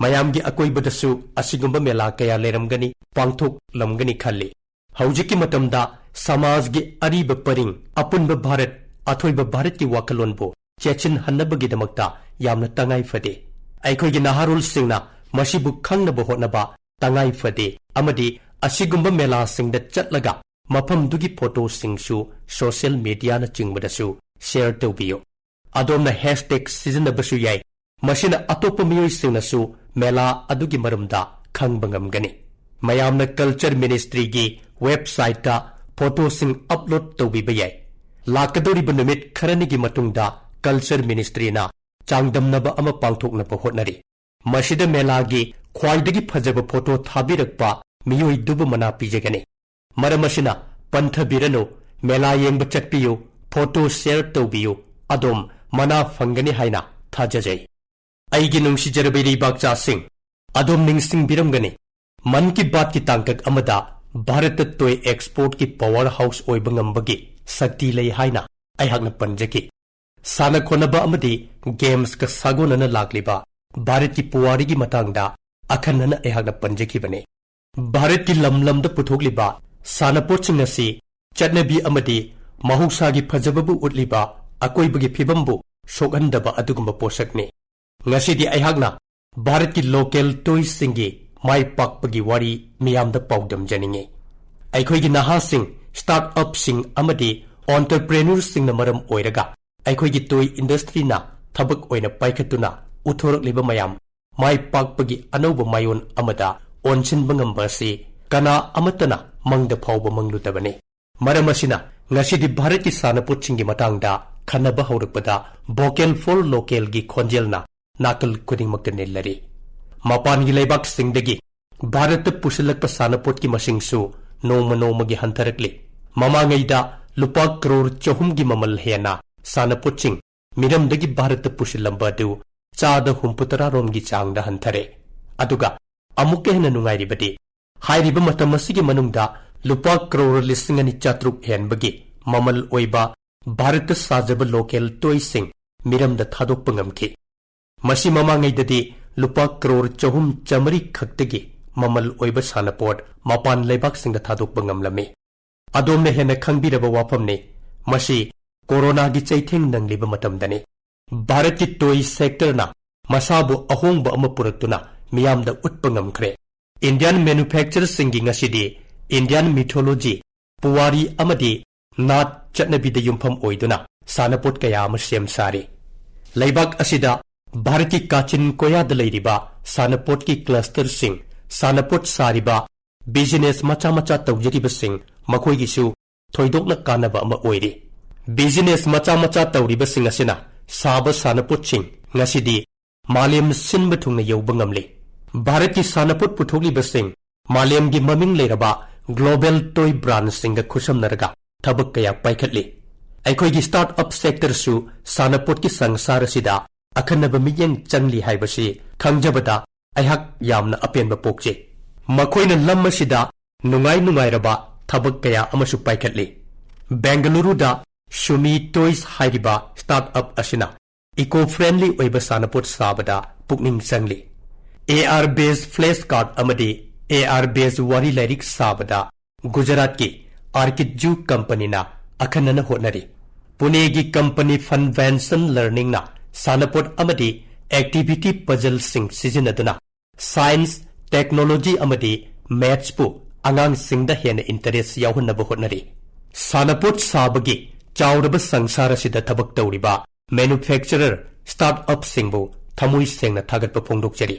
ꯃꯌꯥꯝꯒꯤ ꯑꯀꯣꯏꯕꯗꯁꯨ ꯑꯁꯤꯒꯨꯝꯕ ꯃꯦꯂꯥ ꯀꯌꯥ ꯂꯩꯔꯝꯒꯅꯤ, ꯄꯥꯡꯊꯣꯛꯂꯝꯒꯅꯤ ꯈꯜꯂꯤ꯫ ꯍꯧꯖꯤꯛꯀꯤ ꯃꯇꯝꯗ ꯁꯃꯥꯖꯒꯤ ꯑꯔꯤꯕ ꯄꯔꯤꯡ, ꯑꯄꯨꯟꯕ ꯚꯥꯔꯠ, ꯑꯊꯣꯏꯕ ꯚꯥꯔꯠꯀꯤ ꯋꯥꯈꯜꯂꯣꯟꯕꯨ ꯆꯦꯠꯁꯤꯟꯍꯟꯅꯕꯒꯤꯗꯃꯛꯇ ꯌꯥꯝꯅ ꯇꯉꯥꯏ ꯐꯗꯦ꯫ ꯑꯩꯈꯣꯏꯒꯤ ꯅꯍꯥꯔꯣꯜꯁꯤꯡꯅ ꯃꯁꯤꯕꯨ ꯈꯪꯅꯕ ꯍꯣꯠꯅꯕ ꯇꯉꯥꯏ ꯐꯗꯦ ꯑꯃꯗꯤ ꯑꯁꯤꯒꯨꯝꯕ ꯃꯦꯂꯥꯁꯤꯡꯗ ꯆꯠꯂꯒ ꯃꯐꯝꯗꯨꯒꯤ ꯐꯣꯇꯣꯁꯤꯡꯁꯨ ꯁꯣꯁꯤꯌꯦꯜ ꯃꯤꯗꯤꯌꯥꯅꯆꯤꯡꯕꯗꯁꯨ ꯁꯦꯌꯔ ꯇꯧꯕꯤꯌꯨ꯫ ꯑꯗꯣꯝꯅ ꯍꯦꯁꯇꯦꯒ ꯁꯤꯖꯤꯟꯅꯕꯁꯨ ꯌꯥꯏ꯫ ꯃꯁꯤꯅ ꯑꯇꯣꯞꯄ ꯃꯤꯑꯣꯏꯁꯤꯡꯅꯁꯨ ꯃꯦꯂꯥ ꯑꯗꯨꯒꯤ ꯃꯔꯝꯗ ꯈꯪꯕ ꯉꯝꯒꯅꯤ꯫ ꯃꯌꯥꯝꯅ ꯀꯜꯆꯔ ꯃꯤꯅꯤꯁꯇ꯭ꯔꯤꯒꯤ ꯋꯦꯕꯁꯥꯏꯠꯇ ꯐꯣꯇꯣꯁꯤꯡ ꯑꯞꯂꯣꯗ ꯇꯧꯕꯤꯕ ꯌꯥꯏ꯫ ꯂꯥꯛꯀꯗꯧꯔꯤꯕ ꯅꯨꯃꯤꯠ ꯈꯔꯅꯤꯒꯤ ꯃꯇꯨꯡꯗ ꯀꯜꯆꯔ ꯃꯤꯅꯤꯁꯇ꯭ꯔꯤꯅ ꯆꯥꯡꯗꯝꯅꯕ ꯑꯃ ꯄꯥꯡꯊꯣꯛꯅꯕ ꯍꯣꯠꯅꯔꯤ꯫ ꯃꯁꯤꯗ ꯃꯦꯂꯥꯒꯤ ꯈ꯭ꯋꯥꯏꯗꯒꯤ ꯐꯖꯕ ꯐꯣꯇꯣ ꯊꯥꯕꯤꯔꯛꯄ ꯃꯤꯑꯣꯏꯗꯨꯕꯨ ꯃꯅꯥ ꯄꯤꯖꯒꯅꯤ꯫ ꯃꯔꯝ ꯑꯁꯤꯅ ꯄꯟꯊꯕꯤꯔꯅꯨ, ꯃꯦꯂꯥ ꯌꯦꯡꯕ ꯆꯠꯄꯤꯌꯨ, ꯐꯣꯇꯣ ꯁꯦꯌꯔ ꯇꯧꯕꯤꯌꯨ, ꯑꯗꯣꯝ ꯃꯅꯥ ꯐꯪꯒꯅꯤ ꯍꯥꯏꯅ ꯊꯥꯖꯖꯩ꯫ ꯑꯩꯒꯤ ꯅꯨꯡꯁꯤꯖꯔꯕ ꯏꯔꯩꯕꯥꯛꯆꯥꯁꯤꯡ, ꯑꯗꯣꯝ ꯅꯤꯡꯁꯤꯡꯕꯤꯔꯝꯒꯅꯤ, ꯃꯟ ꯀꯤ ꯕꯥꯠꯀꯤ ꯇꯥꯡꯀꯛ ꯑꯃꯗ ꯚꯥꯔꯠꯇ ꯇꯣꯏ ꯑꯦꯛꯁꯄꯣꯔꯠꯀꯤ ꯄꯥꯋꯔ ꯍꯥꯎꯁ ꯑꯣꯏꯕ ꯉꯝꯕꯒꯤ ꯁꯛꯇꯤ ꯂꯩ ꯍꯥꯏꯅ ꯑꯩꯍꯥꯛꯅ ꯄꯟꯖꯈꯤ꯫ ꯁꯥꯟꯅ ꯈꯣꯠꯅꯕ ꯑꯃꯗꯤ ꯒꯦꯝꯁꯀ ꯁꯥꯒꯣꯟꯅꯅ ꯂꯥꯛꯂꯤꯕ ꯚꯥꯔꯠꯀꯤ ꯄꯨꯋꯥꯔꯤꯒꯤ ꯃꯇꯥꯡꯗ ꯑꯈꯟꯅꯅ ꯑꯩꯍꯥꯛꯅ ꯄꯟꯖꯈꯤꯕꯅꯤ꯫ ꯚꯥꯔꯠꯀꯤ ꯂꯝ ꯂꯝꯗ ꯄꯨꯊꯣꯛꯂꯤꯕ ꯁꯥꯟꯅꯄꯣꯠꯁꯤꯡ ꯑꯁꯤ ꯆꯠꯅꯕꯤ ꯑꯃꯗꯤ ꯃꯍꯧꯁꯥꯒꯤ ꯐꯖꯕꯕꯨ ꯎꯠꯂꯤꯕ ꯑꯀꯣꯏꯕꯒꯤ ꯐꯤꯕꯝꯕꯨ ꯁꯣꯛꯍꯟꯗꯕ ꯑꯗꯨꯒꯨꯝꯕ ꯄꯣꯠꯁꯛꯅꯤ꯫ ꯉꯁꯤꯗꯤ ꯑꯩꯍꯥꯛꯅ ꯚꯥꯔꯠꯀꯤ local toysꯁꯤꯡꯒꯤ ꯃꯥꯏ ꯄꯥꯛꯄꯒꯤ ꯋꯥꯔꯤ ꯃꯤꯌꯥꯝꯗ ꯄꯥꯎꯗꯝꯖꯅꯤꯡꯏ꯫ ꯑꯩꯈꯣꯏꯒꯤ ꯅꯍꯥꯁꯤꯡ, start-upꯁꯤꯡ ꯑꯃꯗꯤ entrepreneurꯁꯤꯡꯅ ꯃꯔꯝ ꯑꯣꯏꯔꯒ ꯑꯩꯈꯣꯏꯒꯤ toy industryꯅ ꯊꯕꯛ ꯑꯣꯏꯅ ꯄꯥꯏꯈꯠꯇꯨꯅ ꯎꯠꯊꯣꯔꯛꯂꯤꯕ ꯃꯌꯥꯝ ꯃꯥꯏ ꯄꯥꯛꯄꯒꯤ ꯑꯅꯧꯕ ꯃꯥꯏꯑꯣꯟ ꯑꯃꯗ ꯑꯣꯟꯁꯤꯟꯕ ꯉꯝꯕ ꯑꯁꯤ ꯀꯅꯥ ꯑꯃꯠꯇꯅ ꯃꯪꯗ ꯐꯥꯎꯕ ꯃꯪꯂꯨꯗꯕꯅꯤ꯫ ꯃꯔꯝ ꯑꯁꯤꯅ ꯉꯁꯤꯗꯤ ꯚꯥꯔꯠꯀꯤ ꯁꯥꯟꯅꯄꯣꯠꯁꯤꯡꯒꯤ ꯃꯇꯥꯡꯗ ꯈꯟꯅꯕ ꯍꯧꯔꯛꯄꯗ vocal for localꯒꯤ ꯈꯣꯟꯖꯦꯜꯅ ꯅꯥꯀꯜ ꯈꯨꯗꯤꯡꯃꯛꯇ ꯅꯤꯜꯂꯔꯤ꯫ ꯃꯄꯥꯟꯒꯤ ꯂꯩꯕꯥꯛꯁꯤꯡꯗꯒꯤ ꯚꯥꯔꯠꯇ ꯄꯨꯁꯤꯜꯂꯛꯄ ꯁꯥꯟꯅꯄꯣꯠꯀꯤ ꯃꯁꯤꯡꯁꯨ ꯅꯣꯡꯃ ꯅꯣꯡꯃꯒꯤ ꯍꯟꯊꯔꯛꯂꯤ꯫ ꯃꯃꯥꯡꯉꯩꯗ ꯂꯨꯄꯥ ꯀ꯭ꯔꯣꯔ ꯆꯍꯨꯝꯒꯤ ꯃꯃꯜ ꯍꯦꯟꯅ ꯁꯥꯟꯅꯄꯣꯠꯁꯤꯡ ꯃꯤꯔꯝꯗꯒꯤ ꯚꯥꯔꯠꯇ ꯄꯨꯁꯤꯜꯂꯝꯕ ꯑꯗꯨ ꯆꯥꯗ ꯍꯨꯝꯐꯨꯇꯔꯥ ꯔꯣꯝꯒꯤ ꯆꯥꯡꯗ ꯍꯟꯊꯔꯦ꯫ ꯑꯗꯨꯒ ꯑꯃꯨꯛꯀ ꯍꯦꯟꯅ ꯅꯨꯡꯉꯥꯏꯔꯤꯕꯗꯤ, ꯍꯥꯏꯔꯤꯕ ꯃꯇꯝ ꯑꯁꯤꯒꯤ ꯃꯅꯨꯡꯗ ꯂꯨꯄꯥ ꯀ꯭ꯔꯣꯔ ꯂꯤꯁꯤꯡ ꯑꯅꯤ ꯆꯥꯇ꯭ꯔꯨꯛ ꯍꯦꯟꯕꯒꯤ ꯃꯃꯜ ꯑꯣꯏꯕ ꯚꯥꯔꯠꯇ ꯁꯥꯖꯕ local toyꯁꯤꯡ ꯃꯤꯔꯝꯗ ꯊꯥꯗꯣꯛꯄ ꯉꯝꯈꯤ꯫ ꯃꯁꯤ ꯃꯃꯥꯡꯉꯩꯗꯗꯤ ꯂꯨꯄꯥ ꯀ꯭ꯔꯣꯔ ꯆꯍꯨꯝ ꯆꯥꯃꯔꯤ ꯈꯛꯇꯒꯤ ꯃꯃꯜ ꯑꯣꯏꯕ ꯁꯥꯟꯅꯄꯣꯠ ꯃꯄꯥꯟ ꯂꯩꯕꯥꯛꯁꯤꯡꯗ ꯊꯥꯗꯣꯛꯄ ꯉꯝꯂꯝꯃꯤ꯫ ꯑꯗꯣꯝꯅ ꯍꯦꯟꯅ ꯈꯪꯕꯤꯔꯕ ꯋꯥꯐꯝꯅꯤ꯫ ꯃꯁꯤ ꯀꯣꯔꯣꯅꯥꯒꯤ ꯆꯩꯊꯦꯡ ꯅꯪꯂꯤꯕ ꯃꯇꯝꯗꯅꯤ꯫ ꯚꯥꯔꯠꯀꯤ toy sectorꯅ ꯃꯁꯥꯕꯨ ꯑꯍꯣꯡꯕ ꯑꯃ ꯄꯨꯔꯛꯇꯨꯅ ꯃꯤꯌꯥꯝꯗ ꯎꯠꯄ ꯉꯝꯈ꯭ꯔꯦ꯫ Indian manufacturerꯁꯤꯡꯒꯤ ꯉꯁꯤꯗꯤ Indian mythology, ꯄꯨꯋꯥꯔꯤ ꯑꯃꯗꯤ ꯅꯥꯠ ꯆꯠꯅꯕꯤꯗ ꯌꯨꯝꯐꯝ ꯑꯣꯏꯗꯨꯅ ꯁꯥꯟꯅꯄꯣꯠ ꯀꯌꯥ ꯑꯃ ꯁꯦꯝ ꯁꯥꯔꯤ꯫ ꯂꯩꯕꯥꯛ ꯑꯁꯤꯗ ꯚꯥꯔꯠꯀꯤ ꯀꯥꯆꯤꯟ ꯀꯣꯌꯥꯗ ꯂꯩꯔꯤꯕ ꯁꯥꯟꯅꯄꯣꯠꯀꯤ clusterꯁꯤꯡ, ꯁꯥꯟꯅꯄꯣꯠ ꯁꯥꯔꯤꯕ, business ꯃꯆꯥ ꯃꯆꯥ ꯇꯧꯖꯔꯤꯕꯁꯤꯡ, ꯃꯈꯣꯏꯒꯤꯁꯨ ꯊꯣꯏꯗꯣꯛꯅ ꯀꯥꯟꯅꯕ ꯑꯃ ꯑꯣꯏꯔꯤ꯫ Business ꯃꯆꯥ ꯃꯆꯥ ꯇꯧꯔꯤꯕꯁꯤꯡ ꯑꯁꯤꯅ ꯁꯥꯕ ꯁꯥꯟꯅꯄꯣꯠꯁꯤꯡ ꯉꯁꯤꯗꯤ ꯃꯥꯂꯦꯝ ꯁꯤꯟꯕ ꯊꯨꯡꯅ ꯌꯧꯕ ꯉꯝꯂꯤ꯫ ꯚꯥꯔꯠꯀꯤ ꯁꯥꯟꯅꯄꯣꯠ ꯄꯨꯊꯣꯛꯂꯤꯕꯁꯤꯡ ꯃꯥꯂꯦꯝꯒꯤ ꯃꯃꯤꯡ ꯂꯩꯔꯕ global toy brandꯁꯤꯡꯒ ꯈꯨꯠꯁꯝꯅꯔꯒ ꯊꯕꯛ ꯀꯌꯥ ꯄꯥꯏꯈꯠꯂꯤ꯫ ꯑꯩꯈꯣꯏꯒꯤ start-up sectorꯁꯨ ꯁꯥꯟꯅꯄꯣꯠꯀꯤ ꯁꯪꯁꯥꯔ ꯑꯁꯤꯗ ꯑꯈꯟꯅꯕ ꯃꯤꯠꯌꯦꯡ ꯆꯪꯂꯤ ꯍꯥꯏꯕꯁꯤ ꯈꯪꯖꯕꯗ ꯑꯩꯍꯥꯛ ꯌꯥꯝꯅ ꯑꯄꯦꯟꯕ ꯄꯣꯛꯆꯩ꯫ ꯃꯈꯣꯏꯅ ꯂꯝ ꯑꯁꯤꯗ ꯅꯨꯡꯉꯥꯏ ꯅꯨꯡꯉꯥꯏꯔꯕ ꯊꯕꯛ ꯀꯌꯥ ꯑꯃꯁꯨ ꯄꯥꯏꯈꯠꯂꯤ꯫ ꯕꯦꯡꯒꯂꯨꯔꯨꯗ Shumi Toys ꯍꯥꯏꯔꯤꯕ start-up ꯑꯁꯤꯅ eco-friendly ꯑꯣꯏꯕ ꯁꯥꯟꯅꯄꯣꯠ ꯁꯥꯕꯗ ꯄꯨꯛꯅꯤꯡ ꯆꯪꯂꯤ꯫ AR based flashcard ꯑꯃꯗꯤ AR based ꯋꯥꯔꯤ ꯂꯥꯏꯔꯤꯛ ꯁꯥꯕꯗ ꯒꯨꯖꯔꯥꯠꯀꯤ Architect Companyꯅ ꯑꯈꯟꯅꯅ ꯍꯣꯠꯅꯔꯤ꯫ ꯄꯨꯅꯦꯒꯤ ꯀꯝꯄꯅꯤ Funvention Learningꯅ ꯁꯥꯟꯅꯄꯣꯠ ꯑꯃꯗꯤ activity puzzleꯁꯤꯡ ꯁꯤꯖꯤꯟꯅꯗꯨꯅ science, technology ꯑꯃꯗꯤ mathsꯄꯨ ꯑꯉꯥꯡꯁꯤꯡꯗ ꯍꯦꯟꯅ interest ꯌꯥꯎꯍꯟꯅꯕ ꯍꯣꯠꯅꯔꯤ꯫ ꯁꯥꯟꯅꯄꯣꯠ ꯁꯥꯕꯒꯤ ꯆꯥꯎꯔꯕ ꯁꯪꯁꯥꯔ ꯑꯁꯤꯗ ꯊꯕꯛ ꯇꯧꯔꯤꯕ manufacturer, startupꯁꯤꯡꯕꯨ ꯊꯃꯣꯏ ꯁꯦꯡꯅ ꯊꯥꯒꯠꯄ ꯐꯣꯡꯗꯣꯛꯆꯔꯤ꯫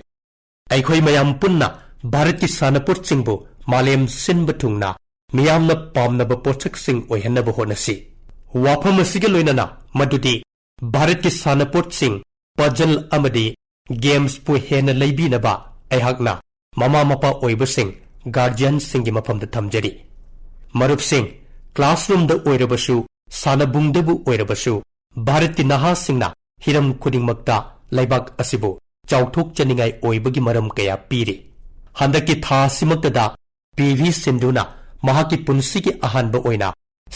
ꯑꯩꯈꯣꯏ ꯃꯌꯥꯝ ꯄꯨꯟꯅ ꯚꯥꯔꯠꯀꯤ ꯁꯥꯟꯅꯄꯣꯠꯁꯤꯡꯕꯨ ꯃꯥꯂꯦꯝ ꯁꯤꯟꯕ ꯊꯨꯡꯅ ꯃꯤꯌꯥꯝꯅ ꯄꯥꯝꯅꯕ ꯄꯣꯠꯁꯛꯁꯤꯡ ꯑꯣꯏꯍꯟꯅꯕ ꯍꯣꯠꯅꯁꯤ꯫ ꯋꯥꯐꯝ ꯑꯁꯤꯒ ꯂꯣꯏꯅꯅ ꯃꯗꯨꯗꯤ ꯚꯥꯔꯠꯀꯤ ꯁꯥꯟꯅꯄꯣꯠꯁꯤꯡ, puzzle ꯑꯃꯗꯤ gamesꯄꯨ ꯍꯦꯟꯅ ꯂꯩꯕꯤꯅꯕ ꯑꯩꯍꯥꯛꯅ ꯃꯃꯥ ꯃꯄꯥ ꯑꯣꯏꯕꯁꯤꯡ, guardianꯁꯤꯡꯒꯤ ꯃꯐꯝꯗ ꯊꯝꯖꯔꯤ꯫ ꯃꯔꯨꯞꯁꯤꯡ, classroomꯗ ꯑꯣꯏꯔꯕꯁꯨ, ꯁꯥꯟꯅꯕꯨꯡꯗꯕꯨ ꯑꯣꯏꯔꯕꯁꯨ, ꯚꯥꯔꯠꯀꯤ ꯅꯍꯥꯁꯤꯡꯅ ꯍꯤꯔꯝ ꯈꯨꯗꯤꯡꯃꯛꯇ ꯂꯩꯕꯥꯛ ꯑꯁꯤꯕꯨ ꯆꯥꯎꯊꯣꯛꯆꯅꯤꯡꯉꯥꯏ ꯑꯣꯏꯕꯒꯤ ꯃꯔꯝ ꯀꯌꯥ ꯄꯤꯔꯤ꯫ ꯍꯟꯗꯛꯀꯤ ꯊꯥ ꯑꯁꯤꯃꯛꯇꯗ ꯄꯤ ꯚꯤ ꯁꯤꯟꯙꯨꯅ ꯃꯍꯥꯛꯀꯤ ꯄꯨꯟꯁꯤꯒꯤ ꯑꯍꯥꯟꯕ ꯑꯣꯏꯅ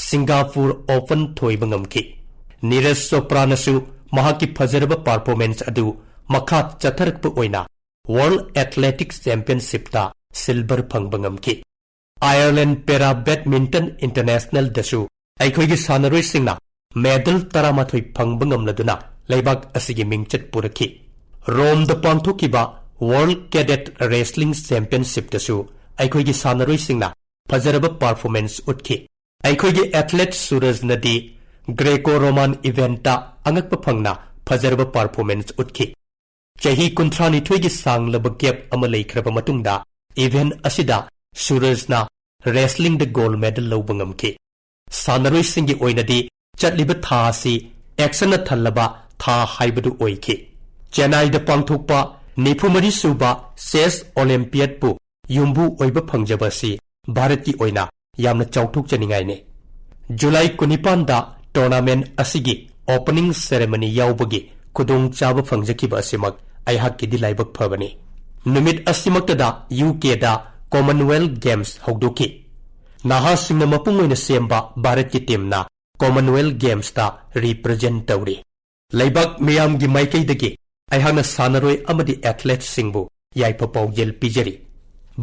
Singapore Open ꯊꯣꯏꯕ ꯉꯝꯈꯤ꯫ ꯅꯤꯔꯖ ꯆꯣꯄ꯭ꯔꯥꯅꯁꯨ ꯃꯍꯥꯛꯀꯤ ꯐꯖꯔꯕ performance ꯑꯗꯨ ꯃꯈꯥ ꯆꯠꯊꯔꯛꯄ ꯑꯣꯏꯅ World Athletics Championshipꯇ silver ꯐꯪꯕ ꯉꯝꯈꯤ꯫ Ireland Para Badminton Internationalꯗꯁꯨ ꯑꯩꯈꯣꯏꯒꯤ ꯁꯥꯟꯅꯔꯣꯏꯁꯤꯡꯅ medal ꯇꯔꯥꯃꯥꯊꯣꯏ ꯐꯪꯕ ꯉꯝꯂꯗꯨꯅ ꯂꯩꯕꯥꯛ ꯑꯁꯤꯒꯤ ꯃꯤꯡꯆꯠ ꯄꯨꯔꯛꯈꯤ꯫ ꯔꯣꯝꯗ ꯄꯥꯡꯊꯣꯛꯈꯤꯕ World Cadet Wrestling Championshipꯇꯁꯨ ꯑꯩꯈꯣꯏꯒꯤ ꯁꯥꯟꯅꯔꯣꯏꯁꯤꯡꯅ ꯐꯖꯔꯕ performance ꯎꯠꯈꯤ꯫ ꯑꯩꯈꯣꯏꯒꯤ athlete ꯁꯨꯔꯖꯅꯗꯤ Greco-Roman eventꯇ ꯑꯉꯛꯄ ꯐꯪꯅ ꯐꯖꯔꯕ performance ꯎꯠꯈꯤ꯫ ꯆꯍꯤ ꯀꯨꯟꯊ꯭ꯔꯥꯅꯤꯊꯣꯏꯒꯤ ꯁꯥꯡꯂꯕ gap ꯑꯃ ꯂꯩꯈ꯭ꯔꯕ ꯃꯇꯨꯡꯗ event ꯑꯁꯤꯗ ꯁꯨꯔꯖꯅ wrestlingꯗ gold medal ꯂꯧꯕ ꯉꯝꯈꯤ꯫ ꯁꯥꯟꯅꯔꯣꯏꯁꯤꯡꯒꯤ ꯑꯣꯏꯅꯗꯤ ꯆꯠꯂꯤꯕ ꯊꯥ ꯑꯁꯤ actionꯅ ꯊꯜꯂꯕ ꯊꯥ ꯍꯥꯏꯕꯗꯨ ꯑꯣꯏꯈꯤ꯫ ꯆꯦꯟꯅꯥꯏꯗ ꯄꯥꯡꯊꯣꯛꯄ ꯅꯤꯐꯨꯃꯔꯤ ꯁꯨꯕ Chess Olympiadꯄꯨ ꯌꯨꯝꯕꯨ ꯑꯣꯏꯕ ꯐꯪꯖꯕ ꯑꯁꯤ ꯚꯥꯔꯠꯀꯤ ꯑꯣꯏꯅ ꯌꯥꯝꯅ ꯆꯥꯎꯊꯣꯛꯆꯅꯤꯡꯉꯥꯏꯅꯤ꯫ ꯖꯨꯂꯥꯏ ꯀꯨꯟꯅꯤꯄꯥꯟꯗ tournament ꯑꯁꯤꯒꯤ opening ceremony ꯌꯥꯎꯕꯒꯤ ꯈꯨꯗꯣꯡꯆꯥꯕ ꯐꯪꯖꯈꯤꯕ ꯑꯁꯤꯃꯛ ꯑꯩꯍꯥꯛꯀꯤꯗꯤ ꯂꯥꯏꯕꯛ ꯐꯕꯅꯤ꯫ ꯅꯨꯃꯤꯠ ꯑꯁꯤꯃꯛꯇꯗ ꯌꯨ ꯀꯦꯗ Commonwealth Games ꯍꯧꯗꯣꯛꯈꯤ꯫ ꯅꯍꯥꯁꯤꯡꯅ ꯃꯄꯨꯡ ꯑꯣꯏꯅ ꯁꯦꯝꯕ ꯚꯥꯔꯠꯀꯤ teamꯅ Commonwealth Gamesꯇ represent ꯇꯧꯔꯤ꯫ ꯂꯩꯕꯥꯛ ꯃꯤꯌꯥꯝꯒꯤ ꯃꯥꯏꯀꯩꯗꯒꯤ ꯑꯩꯍꯥꯛꯅ ꯁꯥꯟꯅꯔꯣꯏ ꯑꯃꯗꯤ athleteꯁꯤꯡꯕꯨ ꯌꯥꯏꯐ ꯄꯥꯎꯖꯦꯜ ꯄꯤꯖꯔꯤ꯫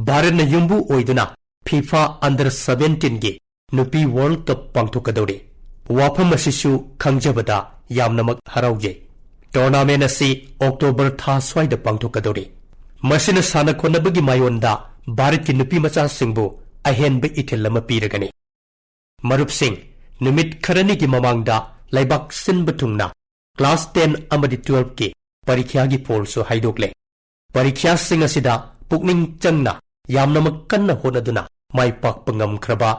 ꯚꯥꯔꯠꯅ ꯌꯨꯝꯕꯨ ꯑꯣꯏꯗꯨꯅ FIFA Under seventeenꯒꯤ ꯅꯨꯄꯤ World Cup ꯄꯥꯡꯊꯣꯛꯀꯗꯧꯔꯤ꯫ ꯋꯥꯐꯝ ꯑꯁꯤꯁꯨ ꯈꯪꯖꯕꯗ ꯌꯥꯝꯅꯃꯛ ꯍꯔꯥꯎꯖꯩ꯫ ꯇꯣꯔꯅꯥꯃꯦꯟ ꯑꯁꯤ ꯑꯣꯛꯇꯣꯕꯔ ꯊꯥ ꯁ꯭ꯋꯥꯏꯗ ꯄꯥꯡꯊꯣꯛꯀꯗꯧꯔꯤ꯫ ꯃꯁꯤꯅ ꯁꯥꯟꯅ ꯈꯣꯠꯅꯕꯒꯤ ꯃꯥꯌꯣꯟꯗ ꯚꯥꯔꯠꯀꯤ ꯅꯨꯄꯤ ꯃꯆꯥꯁꯤꯡꯕꯨ ꯑꯍꯦꯟꯕ ꯏꯊꯤꯜ ꯑꯃ ꯄꯤꯔꯒꯅꯤ꯫ ꯃꯔꯨꯞꯁꯤꯡ, ꯅꯨꯃꯤꯠ ꯈꯔꯅꯤꯒꯤ ꯃꯃꯥꯡꯗ ꯂꯩꯕꯥꯛ ꯁꯤꯟꯕ ꯊꯨꯡꯅ ꯀ꯭ꯂꯥꯁ ꯇꯦꯟ ꯑꯃꯗꯤ ꯇꯨꯋꯦꯜꯐꯀꯤ ꯄꯔꯤꯈ꯭ꯌꯥꯒꯤ ꯐꯣꯜꯁꯨ ꯍꯥꯏꯗꯣꯛꯂꯦ꯫ ꯄꯔꯤꯈ꯭ꯌꯥꯁꯤꯡ ꯑꯁꯤꯗ ꯄꯨꯛꯅꯤꯡ ꯆꯪꯅ ꯌꯥꯝꯅꯃꯛ ꯀꯟꯅ ꯍꯣꯠꯅꯗꯨꯅ ꯃꯥꯏ ꯄꯥꯛꯄ ꯉꯝꯈ꯭ꯔꯕ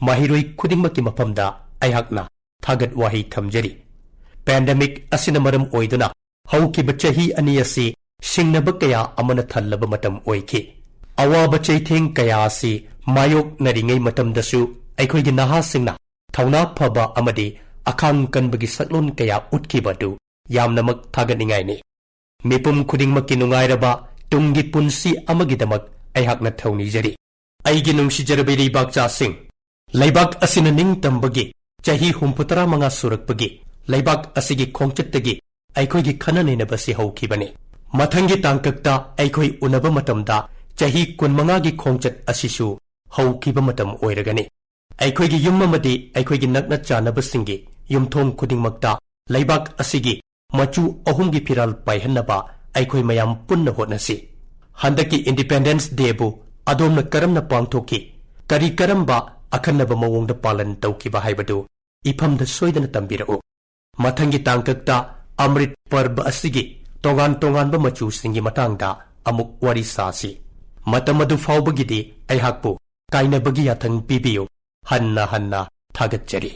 ꯃꯍꯩꯔꯣꯏ ꯈꯨꯗꯤꯡꯃꯛꯀꯤ ꯃꯐꯝꯗ ꯑꯩꯍꯥꯛꯅ ꯊꯥꯒꯠ ꯋꯥꯍꯩ ꯊꯝꯖꯔꯤ꯫ ꯄꯦꯟꯗꯦꯃꯤꯛ ꯑꯁꯤꯅ ꯃꯔꯝ ꯑꯣꯏꯗꯨꯅ ꯍꯧꯈꯤꯕ ꯆꯍꯤ ꯑꯅꯤ ꯑꯁꯤ ꯁꯤꯡꯅꯕ ꯀꯌꯥ ꯑꯃꯅ ꯊꯜꯂꯕ ꯃꯇꯝ ꯑꯣꯏꯈꯤ꯫ ꯑꯋꯥꯕ ꯆꯩꯊꯦꯡ ꯀꯌꯥ ꯑꯁꯤ ꯃꯥꯌꯣꯛꯅꯔꯤꯉꯩ ꯃꯇꯝꯗꯁꯨ ꯑꯩꯈꯣꯏꯒꯤ ꯅꯍꯥꯁꯤꯡꯅ ꯊꯧꯅꯥ ꯐꯕ ꯑꯃꯗꯤ ꯑꯈꯥꯡ ꯀꯟꯕꯒꯤ ꯁꯛꯂꯣꯟ ꯀꯌꯥ ꯎꯠꯈꯤꯕ ꯑꯗꯨ ꯌꯥꯝꯅꯃꯛ ꯊꯥꯒꯠꯅꯤꯡꯉꯥꯏꯅꯤ꯫ ꯃꯤꯄꯨꯝ ꯈꯨꯗꯤꯡꯃꯛꯀꯤ ꯅꯨꯡꯉꯥꯏꯔꯕ ꯇꯨꯡꯒꯤ ꯄꯨꯟꯁꯤ ꯑꯃꯒꯤꯗꯃꯛ ꯑꯩꯍꯥꯛꯅ ꯊꯧꯅꯤꯖꯔꯤ꯫ ꯑꯩꯒꯤ ꯅꯨꯡꯁꯤꯖꯔꯕ ꯏꯔꯩꯕꯥꯛꯆꯥꯁꯤꯡ, ꯂꯩꯕꯥꯛ ꯑꯁꯤꯅ ꯅꯤꯡꯇꯝꯕꯒꯤ ꯆꯍꯤ ꯍꯨꯝꯐꯨꯇꯔꯥ ꯃꯉꯥ ꯁꯨꯔꯛꯄꯒꯤ ꯂꯩꯕꯥꯛ ꯑꯁꯤꯒꯤ ꯈꯣꯡꯆꯠꯇꯒꯤ ꯑꯩꯈꯣꯏꯒꯤ ꯈꯟꯅ ꯅꯩꯅꯕꯁꯤ ꯍꯧꯈꯤꯕꯅꯤ꯫ ꯃꯊꯪꯒꯤ ꯇꯥꯡꯀꯛꯇ ꯑꯩꯈꯣꯏ ꯎꯅꯕ ꯃꯇꯝꯗ ꯆꯍꯤ ꯀꯨꯟꯃꯉꯥꯒꯤ ꯈꯣꯡꯆꯠ ꯑꯁꯤꯁꯨ ꯍꯧꯈꯤꯕ ꯃꯇꯝ ꯑꯣꯏꯔꯒꯅꯤ꯫ ꯑꯩꯈꯣꯏꯒꯤ ꯌꯨꯝ ꯑꯃꯗꯤ ꯑꯩꯈꯣꯏꯒꯤ ꯅꯛꯅ ꯆꯥꯟꯅꯕꯁꯤꯡꯒꯤ ꯌꯨꯝꯊꯣꯡ ꯈꯨꯗꯤꯡꯃꯛꯇ ꯂꯩꯕꯥꯛ ꯑꯁꯤꯒꯤ ꯃꯆꯨ ꯑꯍꯨꯝꯒꯤ ꯐꯤꯔꯥꯜ ꯄꯥꯏꯍꯟꯅꯕ ꯑꯩꯈꯣꯏ ꯃꯌꯥꯝ ꯄꯨꯟꯅ ꯍꯣꯠꯅꯁꯤ꯫ ꯍꯟꯗꯛꯀꯤ ꯏꯟꯗꯤꯄꯦꯟꯗꯦꯟꯁ ꯗꯦꯕꯨ ꯑꯗꯣꯝꯅ ꯀꯔꯝꯅ ꯄꯥꯡꯊꯣꯛꯈꯤ? ꯀꯔꯤ ꯀꯔꯝꯕ ꯑꯈꯟꯅꯕ ꯃꯑꯣꯡꯗ ꯄꯥꯂꯟ ꯇꯧꯈꯤꯕ ꯍꯥꯏꯕꯗꯨ ꯏꯐꯝꯗ ꯁꯣꯏꯗꯅ ꯇꯝꯕꯤꯔꯛꯎ꯫ ꯃꯊꯪꯒꯤ ꯇꯥꯡꯀꯛꯇ ꯑꯃ꯭ꯔꯤꯠ ꯄꯔꯕ ꯑꯁꯤꯒꯤ ꯇꯣꯉꯥꯟ ꯇꯣꯉꯥꯟꯕ ꯃꯆꯨꯁꯤꯡꯒꯤ ꯃꯇꯥꯡꯗ ꯑꯃꯨꯛ ꯋꯥꯔꯤ ꯁꯥꯁꯤ꯫ ꯃꯇꯝ ꯑꯗꯨ ꯐꯥꯎꯕꯒꯤꯗꯤ ꯑꯩꯍꯥꯛꯄꯨ ꯀꯥꯏꯅꯕꯒꯤ ꯌꯥꯊꯪ ꯄꯤꯕꯤꯌꯨ꯫ ꯍꯟꯅ ꯍꯟꯅ ꯊꯥꯒꯠꯆꯔꯤ꯫